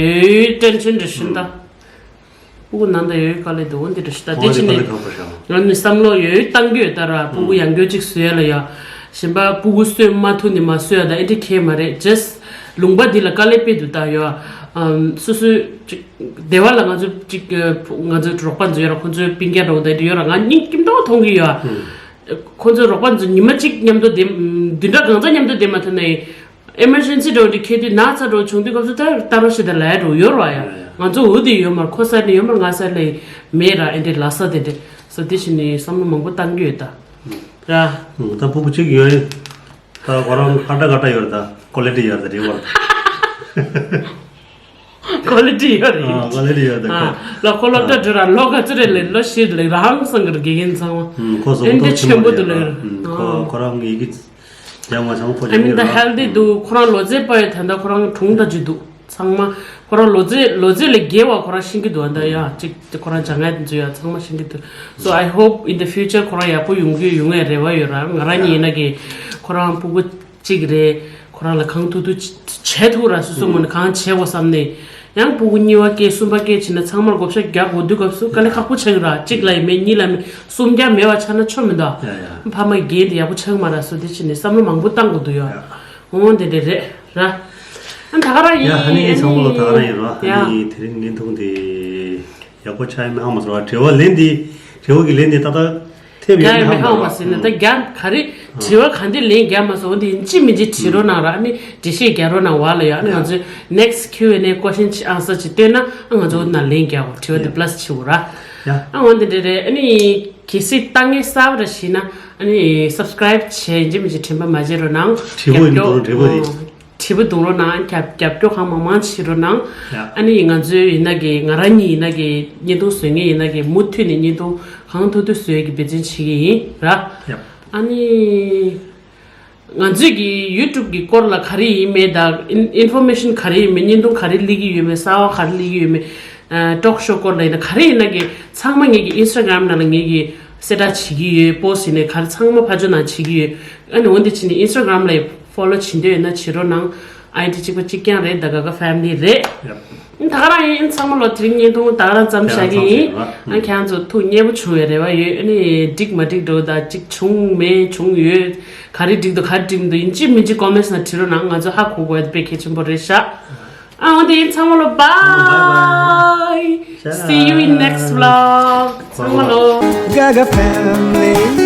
ཊེན་ཤན་རེ་བཞིན་ད་ཕྲུ་གུ་ནང་ད་ཡོད་ག་ལེ་འདུག་འདི་འདྲ་ཞིག་ད་དེ་ཕྱི་ནས་ང་ནི་བསམ་བློ་ཡོད་བཏང་གི་ཡོད་ད་ར་ཕྲུ་གུ་ཡང་འགྱོད་ཅིག་བཟོས་ཡ་ལ་ཡ་གཞན་པ་ཕྲུ་གུ་གསོས་མ་ཐུབ་ནི་མ་གསོས་ཡ་ད་ཨེ་འདྲ་ཁྱད་མ་རེད་ཇེས་ལུང་པ་འདི་ལ་དཀའ་ལས་དཔེ་འདུག་ད་ཡ་སོ་སོའི་ཅིག་སྡེ་བ་ལ་ང་ཚོ་ཅིག་ང་ཚོའི་རོགས་པ་ཚོ་ཡོད་ར་ཁོ་ཚོའི་སྤུན་ཀྱག་འདྲ་བོ་དེ་འདྲ་ཡོད་ར་ང་སྙིང་སྐྱིད་མདོག་མཐོང་གི་ཡོད། ཁོ་ཚོའི་རོགས་པ་ཚོ་ཉི་མ་གཅིག་མཉམ་དུ་བསྡད་བདུན་ཕྲག་གང་ཙམ་མཉམ་དུ་བསྡད་མ་ཐུབ་ན་ཡང་ཨེ་མར་ཇེན་སི་འདྲ་བོ་འདི་འཁེལ་དུས་ན་ཚ་འདྲ་བོ་བྱུང་དུས་སྐབས་སུ་ད་ལྟ་རོགས་ཞེ་དྲག་ལབ་ཡ་འདྲ་བོ་ཡོད་ར་ཡ། ང་ཚོ་འོ་དེ་ཡོད་མ་རེད་ཁོ་ས་ནས་ཡོད་མ་རེད་ང་ས་ནས་མེད་ར་ཨེ་འདྲའི་ལ་ས་དེ་འདྲ་སོ་དེ་བཞིན་ནས་བསམ་བློ་མང་པོ་བཏང་གི་ཡོད་ད། ར། ད་ཕྲུ་གུ་གཅིག་ཡོད། ད་ཁོ་རང་ཧ་ཏ་ཀ་ཏ་ཡོད་རེད་ད་ཀོ་ལི་ཊི་ཡོད་རེད་ད་རེད་བ། ཀོ་ལི་ཊི་ཡོད་རེད། ཨ་ཀོ་ལི་ཊི་ཡོད་རེད་ད་ཨ་ཁོ། ལ་ཁོ་ལོག་ད་འདྲ་ར་ལོ་ག་ཚོད་རེད་ལེ་ལོ་ཤེད་ལེ་རང་སང་གར་དགེ་རྒན་ཚང་བ། ཁོ་སོང་ཨེ་འདྲ་ཏོག་ཆེན་པོ་འདུག་ལེ། ཁོ་ཁོ་རང་ཡི་གེ་ཡང་མ་ཚང་ཁོ་ཨ་མི་ད་ཧེལ་དི་འདུག་ཁོ་རང་ལོ་ཚད་པ་ཡོད་ད་ད་ཁོ་རང་གྲུང་ད་ཅི་འདུག་ཚང་མ་ཁོ་རང་ལོ་ཚད་ལོ་ཚད་ལས་བརྒལ་བ་ཁོ་རང་ཤེས་ཀྱི་འདུག་ཨ་ད་ཡ་གཅིག་དེ་ཁོ་རང་སྦྱང་ཡ་དེ་ཚོ་ཡ་ཚང་མ་ཤེས་ཀྱི་འདུག So I hope in the future ཁོ་རང་ཡག་པོ་ཡོང་གི་ཡོང་ཡ་རེ་བ་ཡོད་ར་ང་རང་ཉིད་ཡིན་ན་གི་ཁོ་རང་ཕྲུ་གུ་གཅིག་རེད་ཁོ་རང་ལ་གང་ཐུབ་ཐུབ་བྱེད་ཐུབ་ར་སོ་སོ་ངོས་ནས་གང་བྱེད་དགོས་བསམ་ནས་ཡང་ཕྲུ་གུ་གཉིས་པ་སྐྱེས་གསུམ་པ་སྐྱེས་བྱས་ན་ཚང་མར་བགོ་བཤའ་རྒྱག་དགོས་དུས་སྐབས་སུ་དཀའ་ལས་ཁག་པོ་ཆགས་ཀྱི་ར་གཅིག་ལ་ཡིན་མེད་གཉིས་ལ་མེད་གསུམ་བརྒྱ་མེད་པ་ཆགས་ན་ཆོ་མི་འདུག་ཡ་ཡ། ཕ་མ་འགན་དེ་ཡག་པོ་ཆགས་མ་ར་སོ་དེ་བྱས་ནས་བསམ་བློ་མང་པོ་བཏང་དགོས་འདུག་ཡ། ཡ། འོང་དེ་འདྲ་རེད་ར། ཨ་ད་ག་རང་ཡིན། ཡ་ཧ་ནི་ཚང་མ་ལོ་ད་ག་རང་ཡིན་ར་ཧ་ཡ། ནི་དེ་རིང་བརྙན་ཐུང་དེ། ཡག་པོ་ཆགས་ཡིན་ཨང་མ་སོང་བ། དྲི་བ་ལན་འདི་དྲི་བ་གི་ལན་འདི་ཏག་ཏག་ཐེབས་ཡོད་རྒྱ་ཡོད་མེད་ཧ་མ་ཧ་མ་ཟེར་ན་ད་རྒྱ་ག་རེ་དྲི་བ་ག་འདི་ལན་རྒྱ་མ་སོང་འདི་ཡིན་ཅི་མིན་ཅི་དྲི་རོགས་གནང་ར། ཨ་ནི་འགྲེལ་བཤད་རྒྱག་རོགས་གནང་བ་ལ་ཡ། ཨ་ནི་ང་ཚོས་next Q and A question ཆི་ཨན་སར་ཅིག་བཏོན་ན་ཨ་ང་ཚོ་ན་ལན་རྒྱག་འོ། དྲི་བ་འདི་plus་ཆི་འོ་ར། ཡ། ཨ་འོ་འདི་འདྲ་རེད། ཨ་ནི་གལ་སྲིད་ལྟ་ངན་གསར་པ་ར་ཤི་ན་ཨ་ནི་subscribe་བྱས་ཡིན་ཅི་མིན་ཅི་དྲན་པ་མ་བརྗེད་རོགས་གནང་། དྲི་བ་ཡིན་རྒྱབ་སྐྱོར་འགྲོ་དྲི་བ་ཡིན། དྲི་བ་འདུག་རོགས་གནང་། རྒྱབ་རྒྱབ་སྐྱོར་གང་མང་མང་བྱེད་རོགས་གནང་། ཡ། ཨ་ནི་ང་ཚོའི་ཡིན་ན་གི་ང་རང་ཉིད་ཡིན་ན་གི་བརྙན་ཐུང་བཟོ་མཁན་ཡིན་ན་གི་མུ་མཐུད་ནས་བརྙན་ཐུང་གང་ཐུབ་ཐུབ་བཟོ་ཡས་ཀྱི་འབད་བརྩོན་བྱེད་ཀྱི་ཡིན་ར། ཡ། ཨ་ནི་ང་ཚོའི་གི་YouTube་གི་སྐོར་ལ་ག་རེ་ཡིན་མེད་དང་ཨིན་ཨིན་ཕོར་མེ་ཤན་ག་རེ་ཡིན་མེད། བརྙན་ཐུང་ག་རེ་སླེབས་ཀྱི་ཡོད་མེད། གསར་བ་ག་རེ་སླེབས་ཀྱི་ཡོད་མེད། ཨ་ཊོག་ཤོ་སྐོར་ལ་ཡིན་ན་ག་རེ་ཡིན་ན་གི་ཚང་མ་ངེད་ཀྱི་Instagram་ནང་ལ་ངེད་ཀྱི་གསལ་བསྒྲགས་བྱེད་ཀྱི་ཡོད། པོ་སི་ཊི་ཡིན་ནའི་ག་རེ་ཚང་མ་ཕར་ཕྱོགས་ནང་བྱེད་ཀྱི་ཡོད། ཨ་ནི་འོན་ཏེ་ཕྱིན་ནས་Instagram་ལ་ཕོ་ལོ་བྱེད་འདོད་ཡོད་ན་བྱེད་རོགས་གནང་། ཨའི་ཌི་གཅིག་པ་གཅིག་རྐྱང་རེད། ད་ག་ག་ཕེ་མི་ལི་རེད། ཡ། ད་ག་རང་ཡིན་ཚང་མ་ལོ་དེ་རིང་བརྙན་ཐུང་ད་ག་རང་ཙམ་བཞག་གི་ཡིན། ཨ་ཁྱེད་ཚོ་ཐུགས་མཉེས་པོ་བྱུང་བའི་རེ་བ་ཡོད། ཨ་ནི་འགྲིག་མ་འགྲིག་འགྲོ་ད་གཅིག་བྱུང་མེད་བྱུང་ཡོད། ག་རེ་འགྲིག་འདུག་ག་རེ་འགྲིག་མི་འདུག་ཡིན་གཅིག་མིན་གཅིག་ཀོ་མེན་ཊི་ནང་བྲིས་རོགས་གནང་། ང་ཚོ་ཧ་གོ་དགོས་ཡ་དེ་དཔེ་གལ་ཆེན་པོ་རེད་ཤག་ཨ་འོ་དེ་ཡིན་ཚང་མ་ལོ་bye. See you in next vlog. ཚང་མ་ལོ། Gaga family.